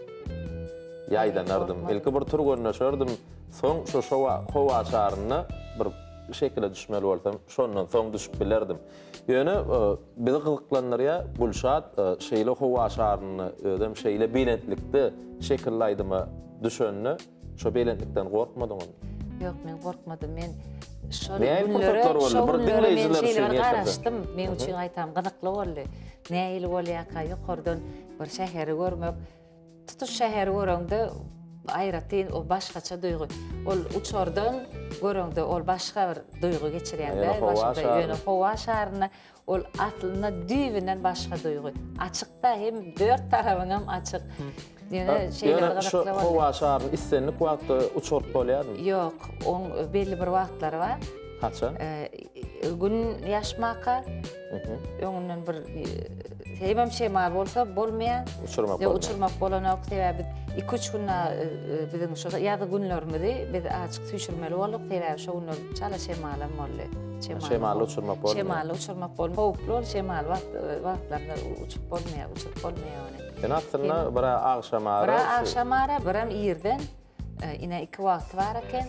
Ýaýdanardym. Ilki bir türgenleşerdim, soň şo howa şarynda bir şekile düşmeli bolsam, şondan soň düşüp bilerdim. Ýöne bizi gyzyklandyrýar, Gülşat şeýle howa şarynda, özem şeýle belentlikde şekilli aýdyma düşende, şo belentlikden gorkmadyňyzmy? Ýok, men gorkmadym. Men şol Nähili günlere, pursatlar boldy? şo Bir günlere men diňleýjiler şeýle üçin bir ýetirse. garaşdym. Meň üçin gaýtam gyzykly boldy. Nähili bolýarka ýokardan bir şäheri görmek. Tutuş şäheri göreňde aýratyn o başgaça duýgy. Ol uçardan göreňde ol başga bir duýgy geçirýäň-de başyňda. Ýöne howa şarynda ol aslynda düýbünden başga duýgy. Açykda hem dört tarabyňam açyk. Ýöne şeýle bir gyzykly boldy. Ýöne şu howa şaryny islendik wagtda uçuryp bolýarmy? Ýok, oň belli bir wagtlary bar. Haçan? Gün ýaşmaka. Öňünden bir hemem şemal bolsa bolmaýar. Uçurmak bolmaýar. Uçurmak bolanok, sebäbi biz 2-3 gün biziň şu ýaz günlerimizi biz açyk süýşürmeli bolduk, sebäbi şo günler çala şemalam boldy. Şemally uçurmak bolmaýar. Şemally uçurmak bolmaýar. Howply ol şemal wagtlarynda uçup bolmaýar, uçuryp bolmaýar ony. Ýöne aslynda bir agşamara. Bir agşamara, birem irden. Ine iki wagty bar eken.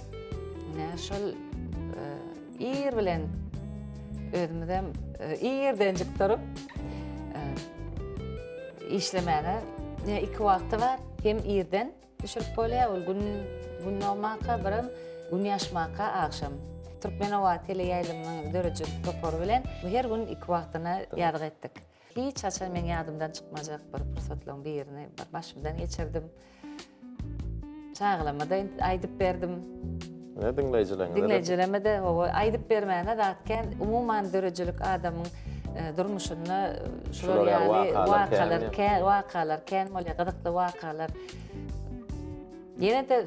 Ine şol ir bilen özümizem irdenjik turup işlemäne iki wagty bar. Hem irden düşürip bolýar, ol gün gün dogmaka, birem gün ýaşmaka agşam. Türkmen owazy teleýaýlymynyň döredijilik topary bilen her gün iki wagtyna ýazgy etdik. Hiç haçan meň ýadymdan çykmajak bir pursatlaryň birini bir başymdan geçirdim. Çagalama-da aýdyp berdim. Ne diňleýjilerine? Diňleýjilerime-de hawa aýdyp bermäne zat kän. Umuman döredijilik adamyň e, durmuşynda e, şular ýaly wakalar kän, wakalar kän bolýar, gyzykly wakalar. Ýene-de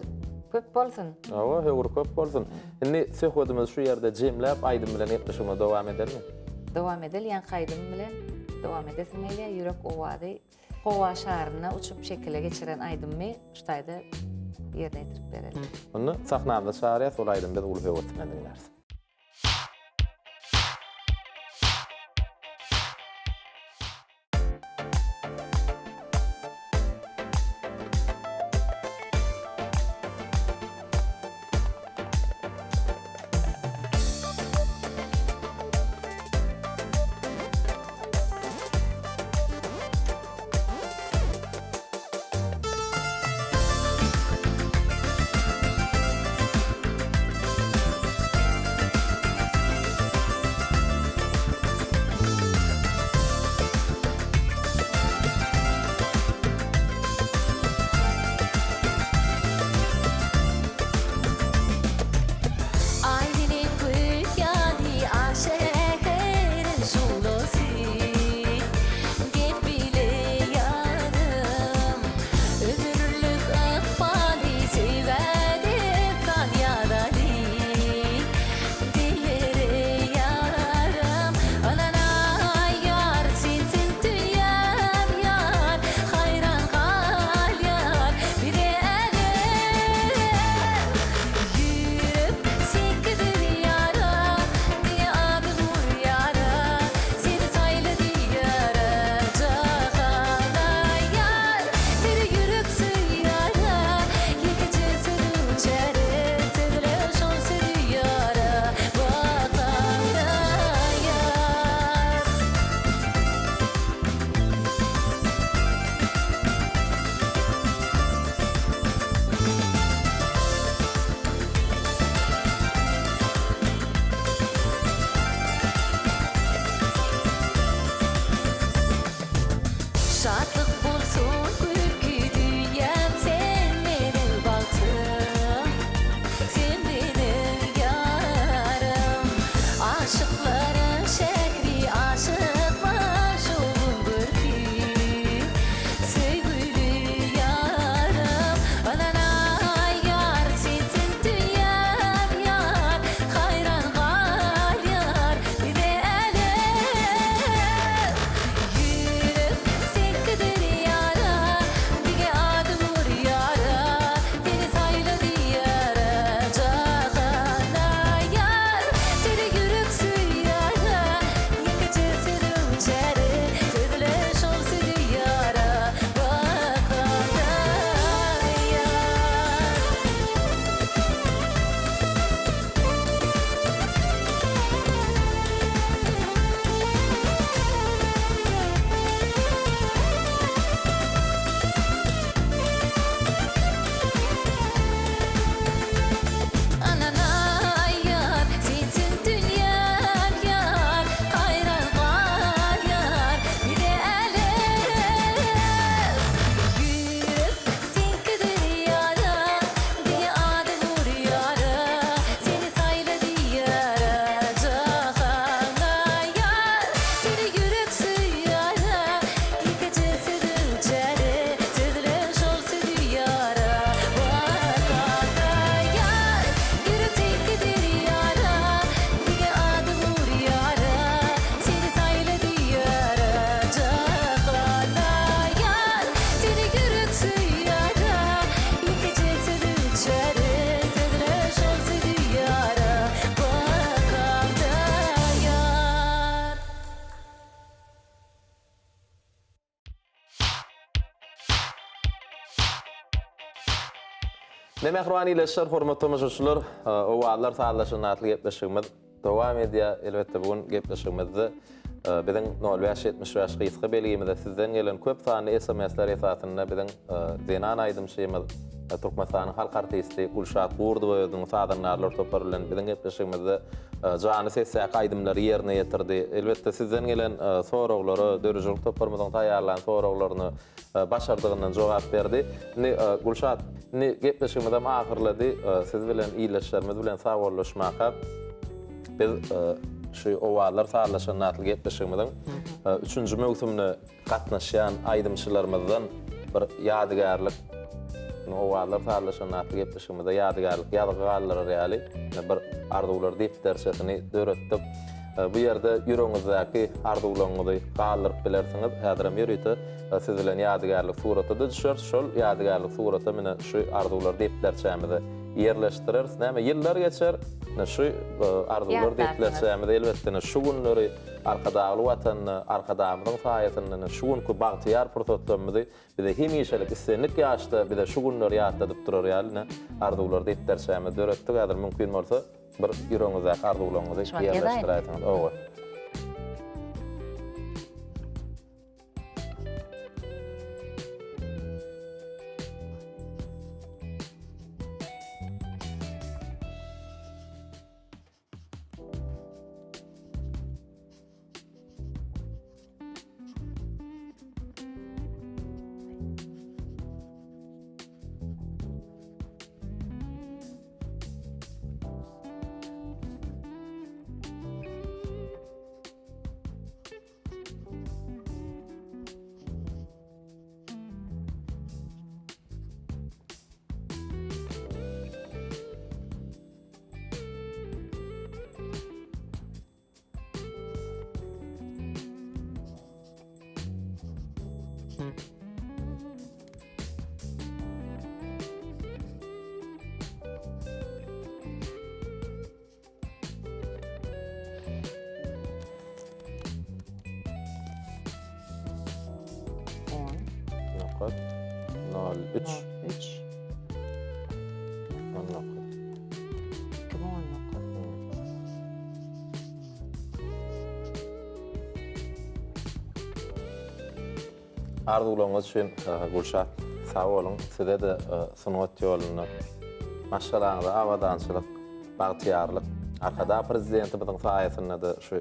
köp bolsun. Hawa, höwür köp bolsun. Indi söhbedimizi şu ýerde jemläp, aýdym bilen gepleşigimizi dowam edelmi? Dowam edeli, ýaňky aýdym bilen dowam edesim gelýär, Ýürek owazy. Howa şarynda uçup şekile geçiren aýdymymy şu taýda ýerine ýetirip bereli. Onda sahnamyza çagyrýas, ol aýdymy biz uly höwes bilen diňläris. Aşyklaryň şähri aşyk magşugyň görki. Söýgüli ýarym, Ynanaý ýar, sensiz dünýäm ýar, Haýran galýar bize älem. Ýürek seňkidir ýara, Diňe adym urýara, Seni saýlady ýara, Jahana ýar, Seni ýürek söýýär, Ýekeje sözüň çäre, Sözle şol sözi ýara, Bahana ýar. Ynanaý ýar, sensiz dünýäm ýar, Haýran galýar bize älem. Ýürek seňkidir ýara, Diňe adyň urýara, Seni saýlady ýara, Jahana ýar, Seni ýürek söýýär, Ýekeje sözüň çäre, Sözle şol sözi ýara, Watana ýar, Ýürek seňkidir ýara, Diňe adyň urýara, Seni saýlady ýara, Jahana ýar, Seni ýürek söýýär, Ýekeje sözüň çäre, Sözle şol sözi ýara, Watana ýar. Ne mähriban ildeşler, hormatly tomaşaçylar, Owazlar sazlaşanda atly gepleşigimiz dowam edýär. Elbetde, bu gün gepleşigimizde biziň nol bäş 75 gysga belgimize sizden gelen köp sanly SMS-ler esasynda biziň zenan aýdymçymyz, Türkmenistanyň halk artisti Gülşat Gurdowa özüniň sazandarlar topary bilen biziň gepleşigimizde janly sesdäki aýdymlary ýerine ýetirdi. Elbetde, sizden gelen soraglara, döredijilik toparymyzyň taýýarlan soraglaryna başardygyndan jogap berdi. Indi, Gülşat, indi gepleşigimizem ahyrlady. Siz bilen, ildeşlerimiz bilen sagbollaşmaka biz şu Owazlar sazlaşanda atly gepleşigimiziň üçünji möwsümine gatnaşýan aýdymçylarymyzdan bir ýadygärlik Owazlar sazlaşanda atly gepleşigimizde ýadygärlik ýazgy galdyrar ýaly bir arzuwlar depderçesini döretdik. Bu ýerde ýüregiňizdäki arzuwlaryňyzy galdyryp bilersiňiz. Häzirem ýörite siz bilen ýadygärlik surata-da düşeris. Şol ýadygärlik surata mine şu arzuwlar depderçämizi ýerleşdireris. Näme ýyllar geçer, ine şu arzuwlar depderçämizi elbetde ine şu günleri Arkadagly Watanda, Arkadagymyzyň saýasynda ine şu günki bagtyýar pursatlarymyzy bize hemişelik islendik ýaşda bize şu günleri ýatladyp durar ýaly ine arzuwlar depderçämizi döretdik. Häzir mümkin bolsa bir ýüregiňizdäki arzuwlaryňyzy ýerleşdiräýseňiz. Owa. On. Nokat. Nol üç. Nol üç. On nokat. 2019. Arzuwlaryňyz üçin Gülşat sag boluň. Size-de sungat ýolunda maşgalaňyza abadançylyk, bagtyýarlyk, Arkadag Prezidentimiziň saýasynda-da şu.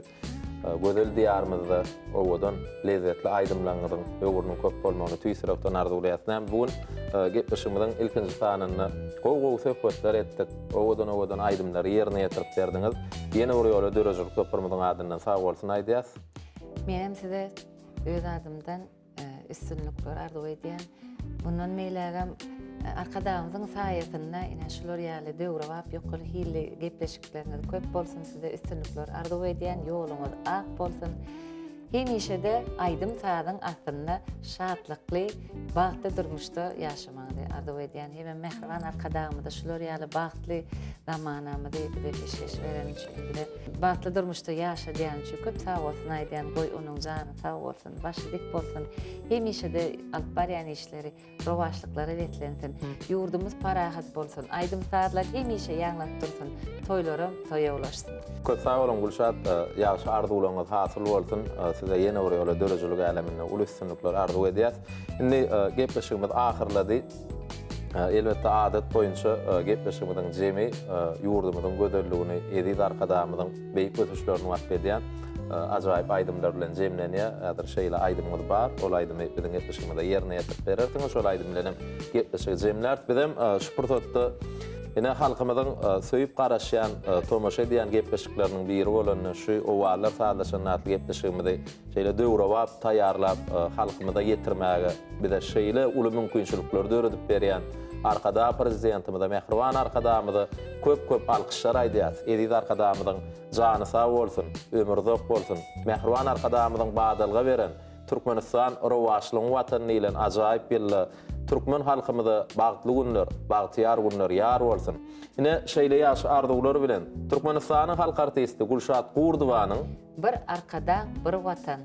Gözel Diýarymyzda owadan, lezzetli aýdymlaryňyzyň höwrüniň köp bolmagyny tüýs ýürekden arzuwlaýas. Näme, bu gün gepleşigimiziň ilkinji sanynda gowy-gowy söhbetler etdik, owadan-owadan aýdymlary ýerine ýetirip berdiňiz. Ýene bir ýola döredijilik toparymyzyň adyndan sagbolsun aýdýas. Menem size öz adymdan üstünlikler arzuw edýän. Mundan beýlägem Arkadagymyzyň saýasynda ine şular ýaly döwrebap ýokary hilli gepleşikleriňiz köp bolsun size üstünlikler arzuw edýän ýoluňyz ak bolsun. Hemişe-de aýdym-sazyň astynda şatlykly, bagtly durmuşda ýaşamagyňyzy arzuw edýän. Hemem mähriban Arkadagymyza şular ýaly bagtly zamanamyzy bize peşgeş bereni üçin, bize bagtly durmuşda ýaşadýany üçin köp sag bolsun aýdýan. Goý onuň jany sag bolsun. Başy dik bolsun. Hemişe-de alyp barýan işleri rowaçlyklara beslensin. Ýurdumyz parahat bolsun. Aýdym-sazlar hemişe ýaňlanyp dursun. Toýlaram toýa ulaşsyn. Köp sag boluň Gülşat, ýagşy arzuwlaryňyz hasyl bolsun. Size ýene bir ýola döredijilik äleminde uly üstünlikler arzuw edýäs. Indi gepleşigimiz ahyrlady. Elbetde adat boýunça gepleşigimiziň jemi ýurdumyzyň gözelligini, eziz Arkadagymyzyň beýik ösüşlerini wasp edýän ajaýyp aýdymlar bilen jemlenýär. Häzir şeýle aýdymyňyz bar. Ol aýdymy biziň gepleşigimize ýerine ýetirip berersiňiz. Şol aýdym bilen hem gepleşigi jemläris. Bizem şu pursatda ine halkymyzyň söýüp garaşýan, tomaşa edýän gepleşikleriniň biri bolan şu Owazlar sazlaşanda atly gepleşigimizi şeýle döwrebap taýýarlap halkymyza ýetirmäge bize şeýle uly mümkinçilikleri döredip berýän Arkadag Prezidentimize, mähriban Arkadagymyza köp-köp alkyşlar aýdýarys. Eziz Arkadagymyzyň jany sag bolsun, ömri uzak bolsun! Mähriban Arkadagymyzyň badalga beren Türkmenistan rowaçlygyň Watany diýlen ajaýyp ýylda türkmen halkymyza bagtly günler, bagtyýar günler ýar bolsun! Ine, şeýle ýagşy arzuwlar bilen, Türkmenistanyň halk artisti Gülşat Gurdowanyň, Bir Arkadag, bir Watan!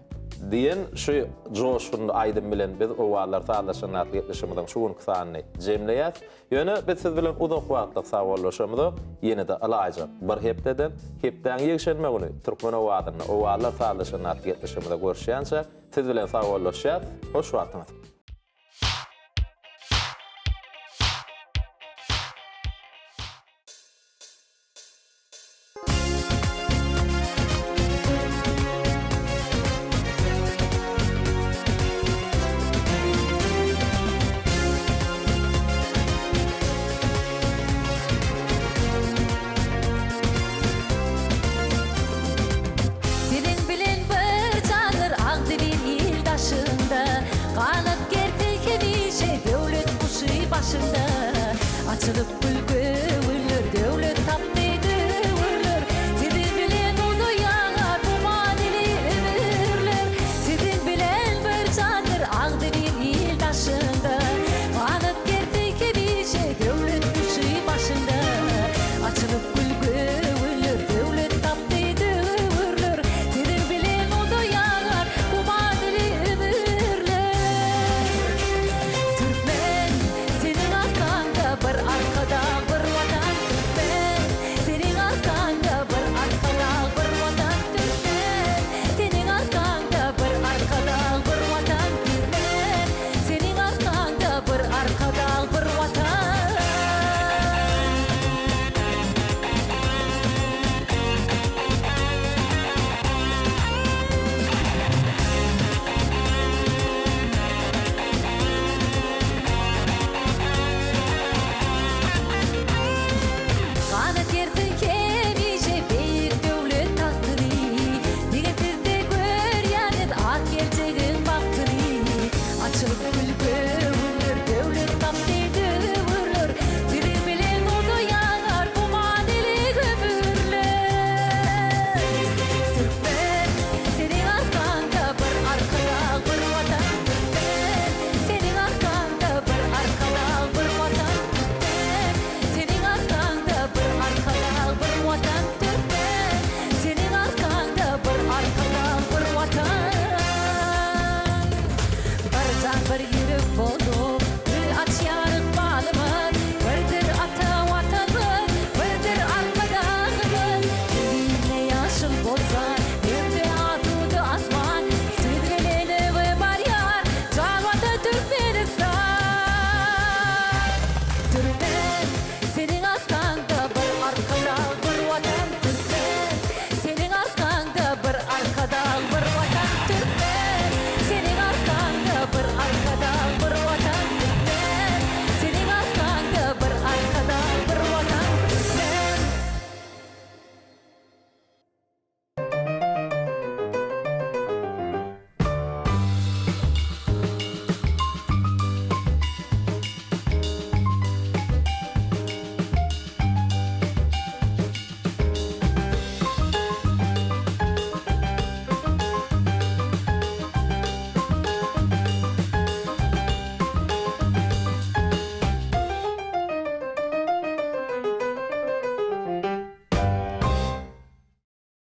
Diýen şu joşgunly aýdym bilen biz Owazlar sazlaşanda atly gepleşigimiziň şu günki sanyny jemleýäs. Ýöne biz siz bilen uzak wagtlyk sagbollaşamyzok, ýene-de ylaýjak bir hepdeden, hepdäň ýekşenbe güni Türkmen owazynda Owazlar sazlaşanda atly gepleşigimizde görüşýänçäk, siz bilen sagbollaşýas. Hoş wagtyňyz! Siziň bilen bir jandyr agzybir il daşynda, Ganat gerse hemişe döwlet guşy başynda, Açylyp gül.